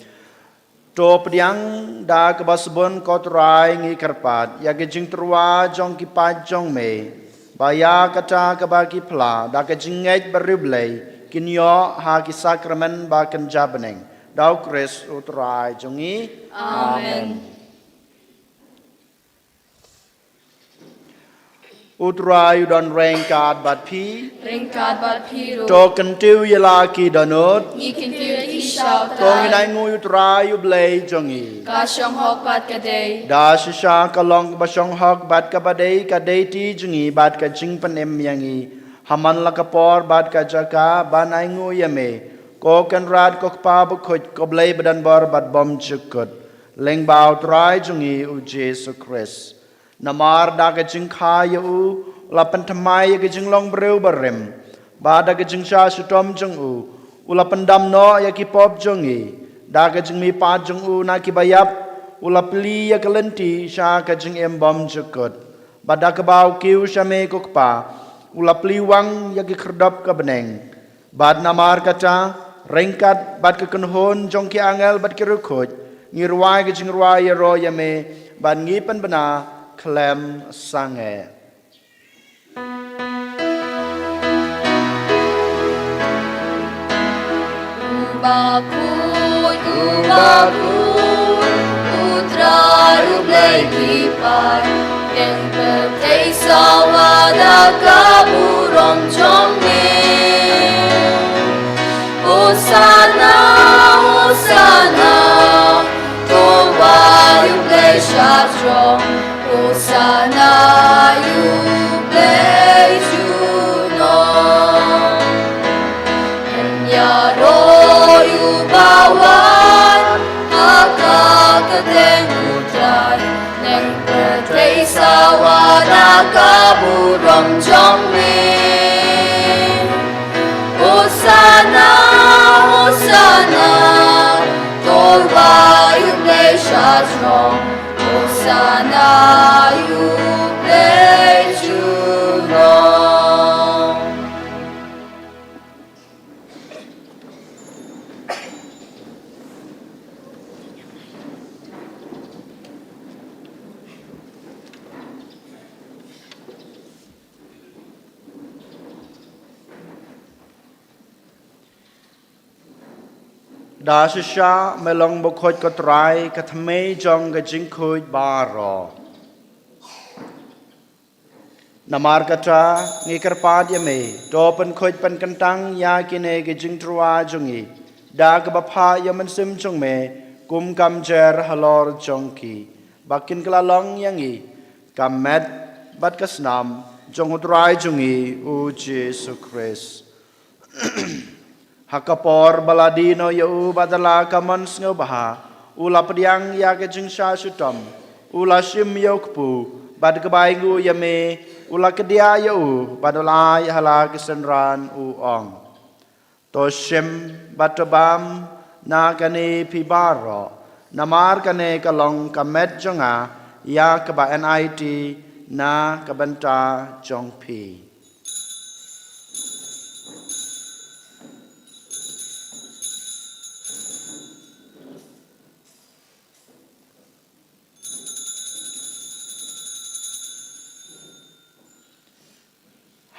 To pdiang da kaba sbun ko Trai ngi kyrpad ïa ka jingtyrwa jong ki paid jong me, ba ïa kata kaba ki phla da ka jingngeit bariewblei kin ïoh ha ki sakramen ba kynja bneng. Da U Khrist U Trai jong ngi. Amen. U Trai u don ryngkat bad phi. Ryngkat bad phi ruh. To kyntiew ïa la ki dohnud. Ngi kyntiew ïa ki sha U Trai. To ngin ainguh ïa U Trai U Blei jong ngi. Ka shong hok bad ka dei. Da shisha ka long kaba shong hok bad kaba dei, ka dei ti jong ngi bad ka jingpynim ïa ngi ha man la ka por bad ka jaka ban ainguh ïa me, ko Kynrad ko Kpa bakhuid, ko Blei badonbor bad bymjukut, lyngba U Trai jong ngi U Jisu Khrist. Namar da ka jingkha ïa u, u la pynthymmai ïa ka jinglong briew barim. Bad da ka jingshah shitom jong u, u la pyndam noh ïa ki pop jong ngi. Da ka jingmihpat jong u na kiba ïap, u la plie ïa ka lynti sha ka jingim bymjukut. Bad da kaba u kiew sha me ko Kpa, u la plie wang ïa ki khyrdop ka bneng. Bad namar kata, ryngkat bad ka kynhun jong ki angel bad ki riewkhuid, ngi rwai ka jingrwai ïaroh ïa me, bad ngi pynbna khlem sangeh. U bakhuid, u bakhuid, U Trai U Blei ki paid, ïeng pyrthei sawa da ka burom jong me. Hosana, Hosana, to wai U Blei sha jrong. Hosana ïa U Blei junom. Ïaroh ïa uba wan ha ka kyrteng U Trai. Ïeng pyrthei sawa da ka burom jong me. Hosana, Hosana, to wai U Blei sha jrong. Hosana ïa U Blei junom. Da shisha me long bakhuid ko Trai, ka thymmei jong ka jingkhuid baroh. Namar kata, ngi kyrpad ïa me, to pynkhuid pynkyntang ïa kine ki jingtyrwa jong ngi da kaba phah ïa u Mynsiem jong me kum ka mjer halor jong ki, ba kin kylla long ïa ngi ka met bad ka snam jong U Trai jong ngi U Jisu Khrist. Ha ka por ba la die noh ïa u bad da la ka mon sngewbha, u la pdiang ïa ka jingshah shitom, u la shim ïa u kpu, bad kaba ainguh ïa me, u la kdiah ïa u bad u la ai ha la ki synran, u ong: To shim bad to bam na kane phi baroh, namar kane ka long ka met jong nga ïa kaba enai ti na ka bynta jong phi.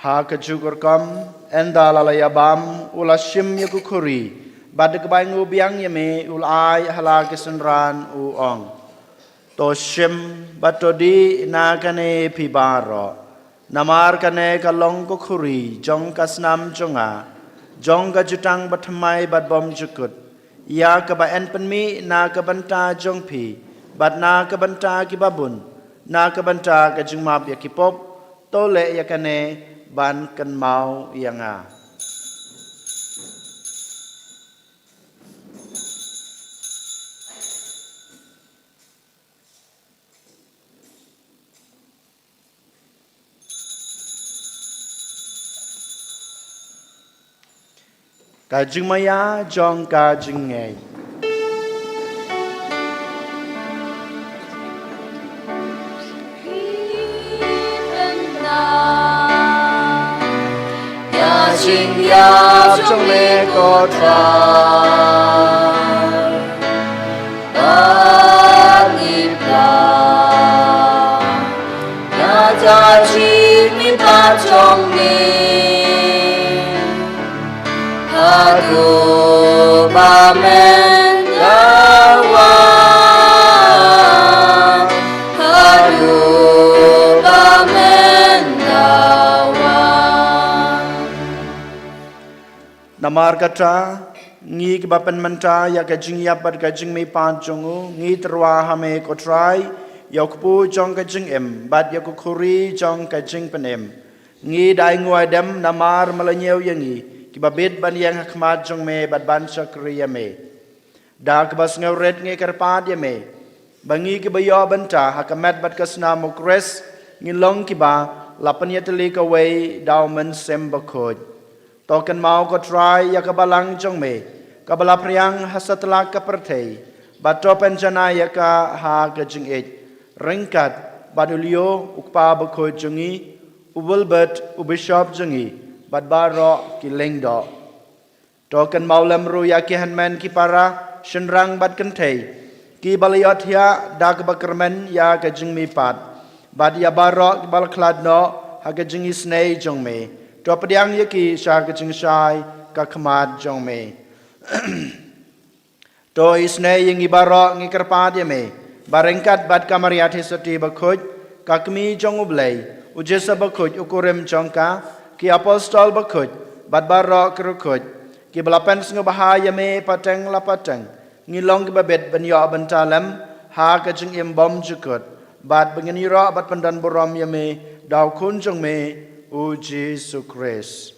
Ha kajuh ka rukom, ynda la la ïa bam, u la shim ïa ka khuri, bad da kaba ainguh biang ïa me, u la ai ha la ki synran, u ong: To shim bad to dih na kane phi baroh, namar kane ka long ka khuri jong ka snam jong nga, jong ka jutang bathymmai bad bymjukut, ïa kaba yn pynmih na ka bynta jong phi bad na ka bynta kiba bun, na ka bynta ka jingmap ïa ki pop. To leh ïa kane ban kynmaw ïa nga. Ka jingmaïa jong ka jingngeit. Ïa jingïap jong me ko Trai, bad ngi pla ïa ka jingmihpat jong me. Haduh ba men dawa, haduh ba men dawa. Namar kata, ngi kiba pynmynta ïa ka jingïap bad ka jingmihpat jong u, ngi tyrwa ha me ko Trai, ïa u kpu jong ka jingim bad ïa ka khuri jong ka jingpynim. Ngi da ainguh aidem namar me la ñiew ïa ngi kiba bit ban ïeng ha khmat jong me bad ban shakri ïa me. Da kaba sngewrit ngi kyrpad ïa me ba ngi kiba ïoh bynta ha ka met bad ka snam u Khrist, ngin long kiba la pynïatylli kawei da u Mynsiem Bakhuid. To kynmaw ko Trai ïa ka balang jong me kaba la phriang ha satlak ka pyrthei, bad to pynjanai ïa ka ha ka jingïeit, ryngkat bad u Leo u kpa bakhuid jong ngi, u Wilbert u bishop jong ngi, bad baroh ki lyngdoh. To kynmaw lem ruh ïa ki hynmen ki para, shynrang bad kynthei kiba la ïohthiah da kaba kyrmen ïa ka jingmihpat, bad ïa baroh kiba la khlad noh ha ka jingisynei jong me. To pdiang ïa ki sha ka jingshai ka khmat jong me. To isynei ïa ngi baroh, ngi kyrpad ïa me ba ryngkat bad ka Maria Theisotti bakhuid, ka Kmie jong u Blei, u Joseph bakhuid u kurim jong ka, ki apostol bakhuid bad baroh ki riewkhuid kiba la pynsngewbha ïa me pateng la pateng, ngin long kiba bit ban ïoh bynta lem ha ka jingim bymjukut, bad ba ngin ïaroh bad pyndonburom ïa me da u Khun jong me, u Jisu Khrist.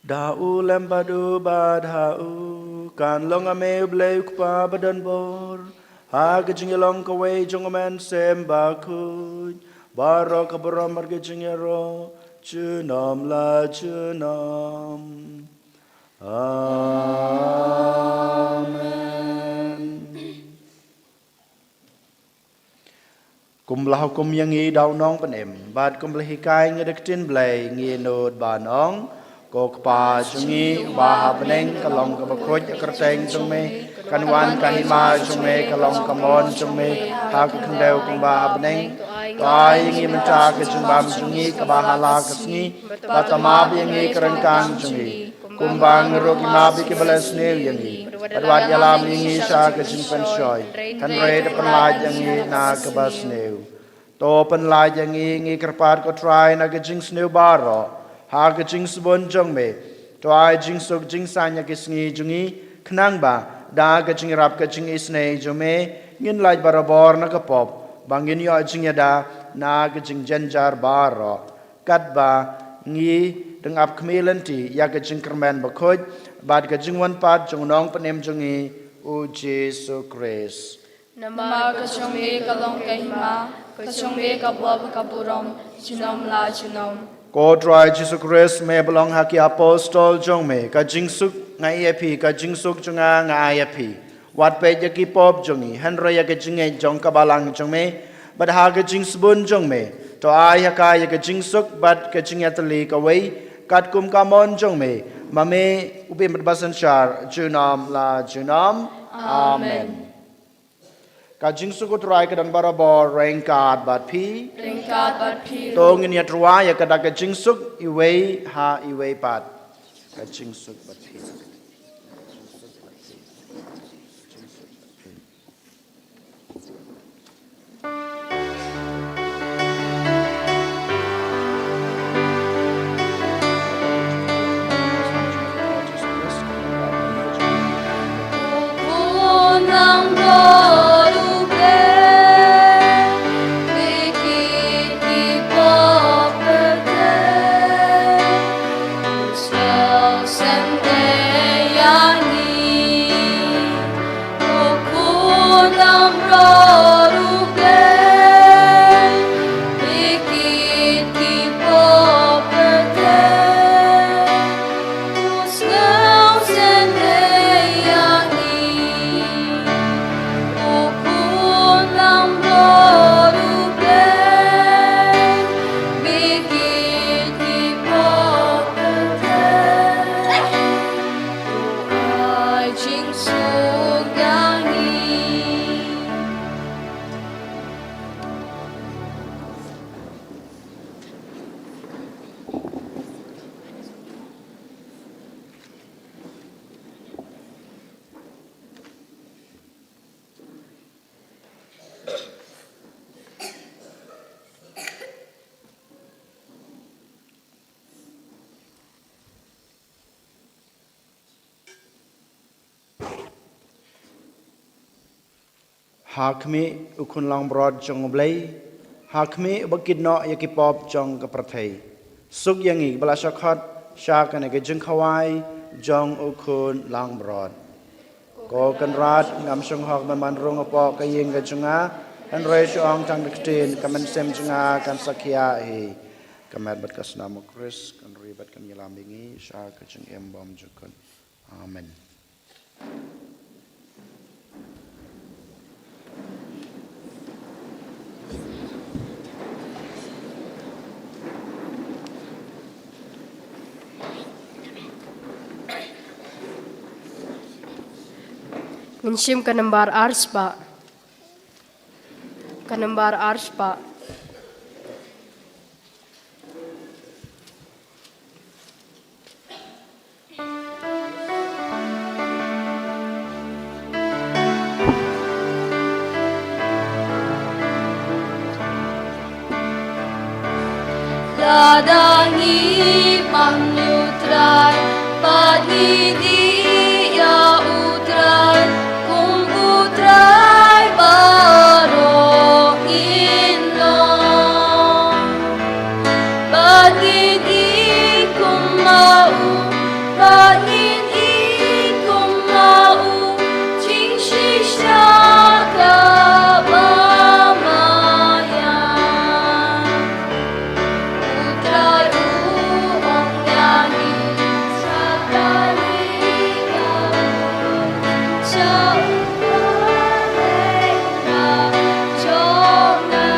Da u lem bad u bad ha u, kan long ha me u Blei u Kpa badonbor, ha ka jingïalong kawei jong u Mynsiem Bakhuid, baroh ka burom bad ka jingïaroh junom la junom. Amen. Kumba la hukum ïa ngi da u Nongpynim, bad kumba la hikai ngi da ka ktien Blei, ngi nud ban ong: Ko Kpa jong ngi uba ha bneng, ka long kaba khuid ka kyrteng jong me, kan wan ka hima jong me, ka long ka mon jong me ha ka khyndew kumba ha bneng. To ai ïa ngi mynta ka jingbam jong ngi kaba ha la ka sngi, bad to map ïa ngi ka ryngkang jong ngi, kumba ngi ruh ngi map ïa kiba la sniew ïa ngi, bad wat ïalam ïa ngi sha ka jingpynshoi, hynrei to pynlait ïa ngi na kaba sniew. To pynlait ïa ngi, ngi kyrpad ko Trai, na ka jingsniew baroh ha ka jingsbun jong me. To ai jingsuk jingsaiñ ïa ki sngi jong ngi, khnang ba da ka jingïarap ka jingisynei jong me, ngin lait barabor na ka pop, ba ngin ïoh jingïada na ka jingjynjar baroh, katba ngi dang ap khmih lynti ïa ka jingkyrmen bakhuid bad ka jingwan pat jong u Nongpynim jong ngi, u Jisu Khrist. Namar ka jong me ka long ka hima, ka jong me ka pop ka burom junom la junom. Ko Trai Jisu Khrist, me ba la ong ha ki apostol jong me: Ka jingsuk nga ai ïa phi, ka jingsuk jong nga nga ai ïa phi. Wat peit ïa ki pop jong ngi, hynrei ïa ka jingngeit jong ka balang jong me. Bad ha ka jingsbun jong me, to ai ha ka ïa ka jingsuk bad ka jingïatylli kawei, katkum ka mon jong me, ma me u bym bad basynshar junom la junom. Amen. Amen. Ka jingsuk u Trai ka don barabor ryngkat bad phi. Ryngkat bad phi. To ngin ïatyrwa ïa ka da ka jingsuk iwei ha iwei pat. Ka jingsuk bad phi. Ha khmih u Khun langbrot jong U Blei, ha khmih uba kit noh ïa ki pop jong ka pyrthei. Suk ïa ngi ba la shah khot sha kane ka jingkhawai jong u Khun langbrot. Ko Kynrad, ngam shong hok ban wan rung hapoh ka ïing ka jong nga, hynrei shu ong tang da ka ktien, ka mynsiem jong nga kan sa khiah hi. Ka met bad ka snam u Khrist kan ri bad kan ïalam ïa ngi sha ka jingim bymjukut. Amen. Ngin shim ka nambar ar spah. Ka nambar ar spah. Lada ngi pang ïa U Trai, bad ngi dih ïa U Trai, kum U Trai baroh ngin long. Bad ngin ïeit kum ma u, bad ngin ïeit kum ma u, jingshisha kaba ma ïa. U Trai u ong ïa ngi, sa kali ka, sha u ba leh na jong nga.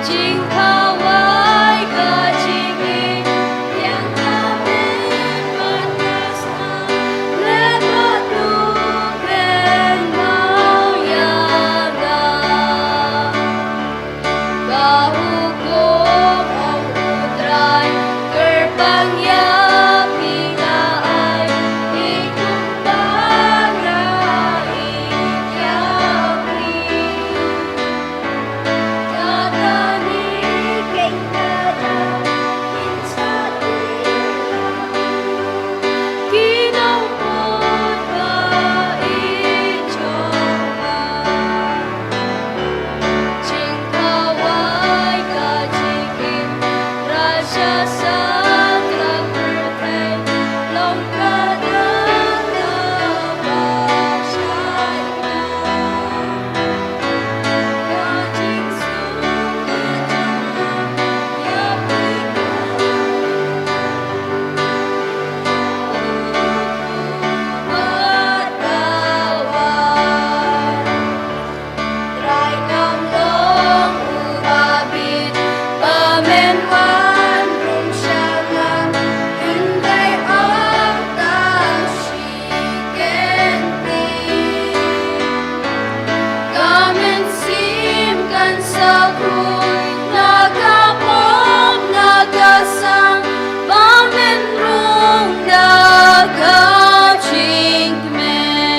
Jingkhawai ka jingim, ïa ka bynta ka snam, leh bad u kynmaw ïa nga. Ka hukum u Trai, kyrpang ïa phi nga ai, i kumba nga ïeit ïa phi. Trai, ngam long uba bit ba men wan rung sha nga, hynrei ong tang shi kyntien. Ka mynsiem kan sa khuid na ka pop na ka sang, ba men rung da ka jingkmen.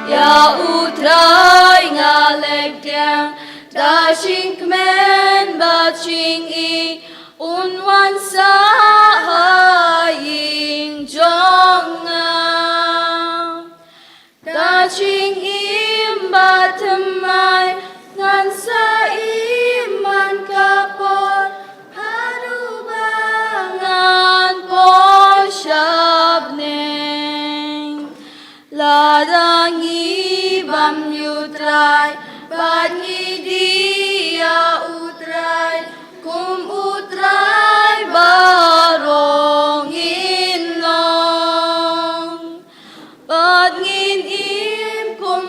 Ïa U Trai nga leh pdiang, da jingkmen bad jingïeit un wan sah ha ïing jong nga. Da jingim bad thymmai ngan sa im man ka por, haduh ba ngan poi sha bneng. Lada ngi bam ïa U Trai, bad ngi dih ïa U Trai, kum U Trai baroh ngin long. Bad ngin im kum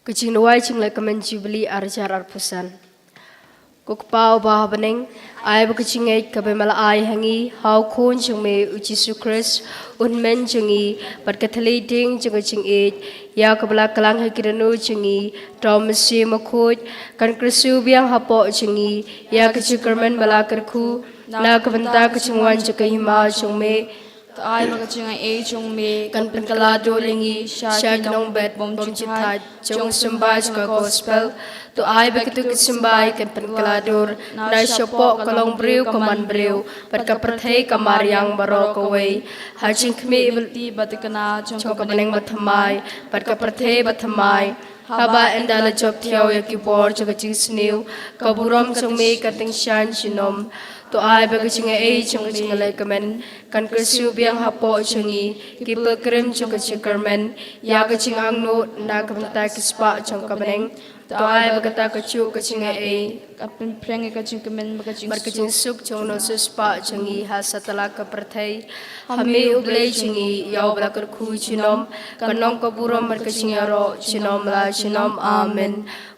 Ka jingduwai jinglehkmen Jubili ar hajar arphew san. Ko Kpa uba ha bneng, ai ba ka jingngeit kaba me la ai ha ngi ha u Khun jong me u Jisu Khrist, u Hynmen jong ngi, bad ka thylliej ding jong ka jingïeit, ïa kaba la kylla ha ki dohnud jong ngi da u Mynsiem Bakhuid, kan kyrkhu biang hapoh jong ngi ïa ka jingkyrmen ba la kyrkhu na ka bynta ka jingwan jong ka hima jong me. To ai ba ka jingaiei jong me kan pynkylla dur ïa ngi sha ki nongbet bymjukut jong u symbai jong ka gospel. To ai ba kito ki symbai kan pynkylla dur na shapoh ka longbriew ka manbriew bad ka pyrthei ka mariang baroh kawei, ha jingkhmih ba lynti bad thikna jong ka bneng bathymmai bad ka pyrthei bathymmai. Haba ynda la jop thiaw ïa ki bor jong ka jingsniew, ka burom jong me kan tyngshaiñ junom. To ai ba ka jingaiei jong ka jinglehkmen kan kyrkhu biang hapoh jong ngi ki pilgrim jong ka jingkyrmen ïa ka jingangnud na ka bynta ki spah jong ka bneng. To ai ba kata kajuh ka jingaiei kan pynphriang ïa ka jingkmen bad ka jingsuk jong u nongsiewspah jong ngi ha satlak ka pyrthei. Ha me u Blei jong ngi, ïa uba la kyrkhu junom, kan long ka burom bad ka jingïaroh junom la junom. Amen.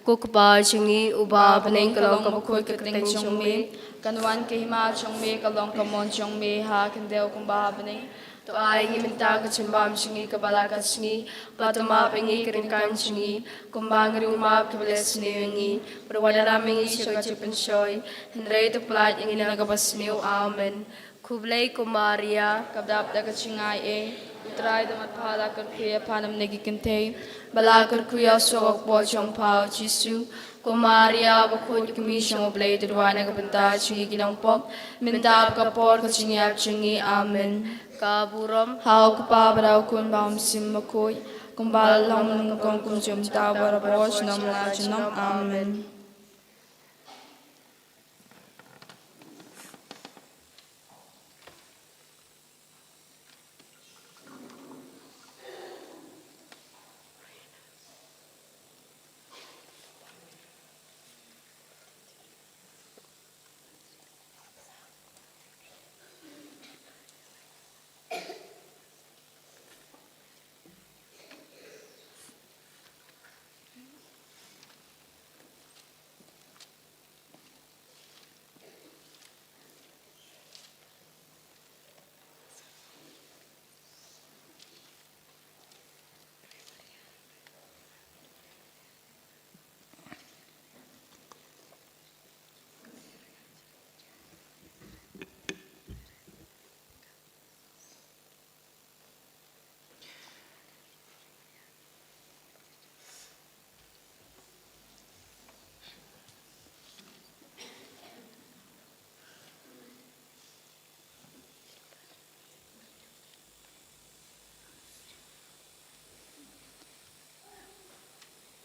Ko Kpa jong ngi uba ha bneng, ka long kaba khuid ka kyrteng jong me, kan wan ka hima jong me, ka long ka mon jong me ha khyndew kumba ha bneng. To ai ngi mynta ka jingbam jong ngi kaba la ka sngi, bad to map ïa ngi ki ryngkang jong ngi kumba ngi ruh ngi map ïa kiba la sniew ïa ngi, bad wat ïalam ïa ngi sha ka jingpynshoi, hynrei to pyllait ïa ngi na kaba sniew. Amen. Khublei ko Maria, kaba dap da ka jingaiei, u Trai u don bad pha. La kyrkhu ïa pha na bynta ki kynthei, bad la kyrkhu ïa u soh ka kpoh jong pha u Jisu. Ko Maria bakhuid, ka kmie jong u Blei, to duwai na ka bynta jong ngi ki nongpop, mynta bad ka por ka jingïap jong ngi. Amen. Ka burom ha u Kpa bad ha u Khun bad ha u Mynsiem Bakhuid, kumba la long mynnyngkong, kumjuh mynta, barabor, junom la junom. Amen.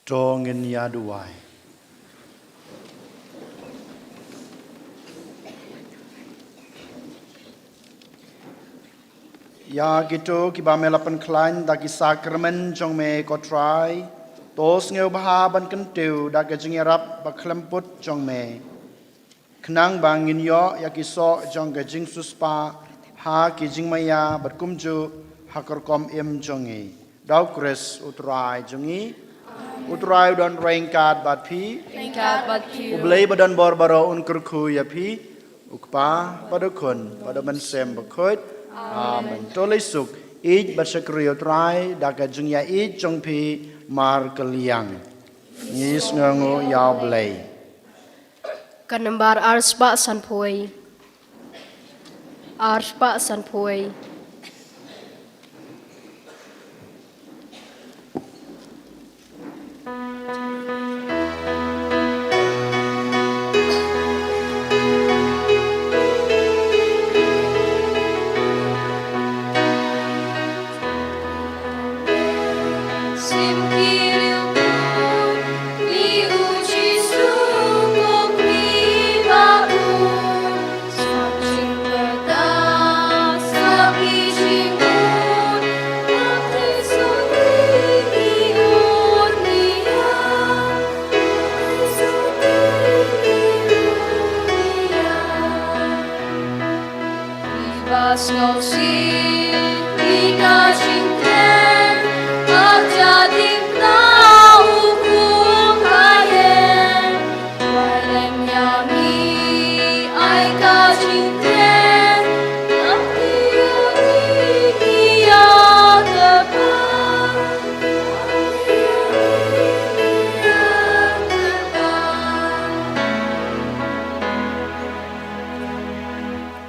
To ngin ïa duwai. Ïa kito kiba me la pynkhlaiñ da ki sakramen jong me, ko Trai, to sngewbha ban kyntiew da ka jingïarap bakhlem put jong me, khnang ba ngin ïoh ïa ki soh jong ka jingsiewspah ha ki jingmaïa bad kumjuh ha ka rukom im jong ngi. Da u Khrist u Trai jong ngi. U Trai u don ryngkat bad phi. Ryngkat bad phi. U Blei ba don bor baroh un kyrkhu ïa phi, u Kpa bad u Khun bad u Mynsiem Bakhuid. Amen. To leit suk, ïeit bad shakri ïa u Trai da ka jingïaieit jong phi markylliang. Ngi sngewnguh ïa u Blei. Ka nambar arspah sanphew wei. Arspah sanphew wei.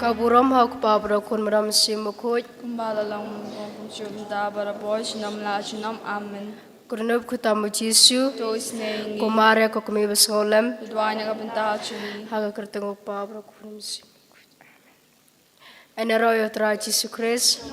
Ka burom ha u Kpa bad u Khun bad u Mynsiem Bakhuid. Kumba la long mynta, kumjuh mynta, barabor, junom la junom. Amen. Kyrkhu tam u Jisu. To isnei ngi. Ko Maria ko kmie basngewlem. Duwai na ka bynta jong ngi. Ha ka kyrteng u Kpa bad u Khun bad u Mynsiem Bakhuid. Amen. Ïaroh ïa u Trai Jisu Khrist.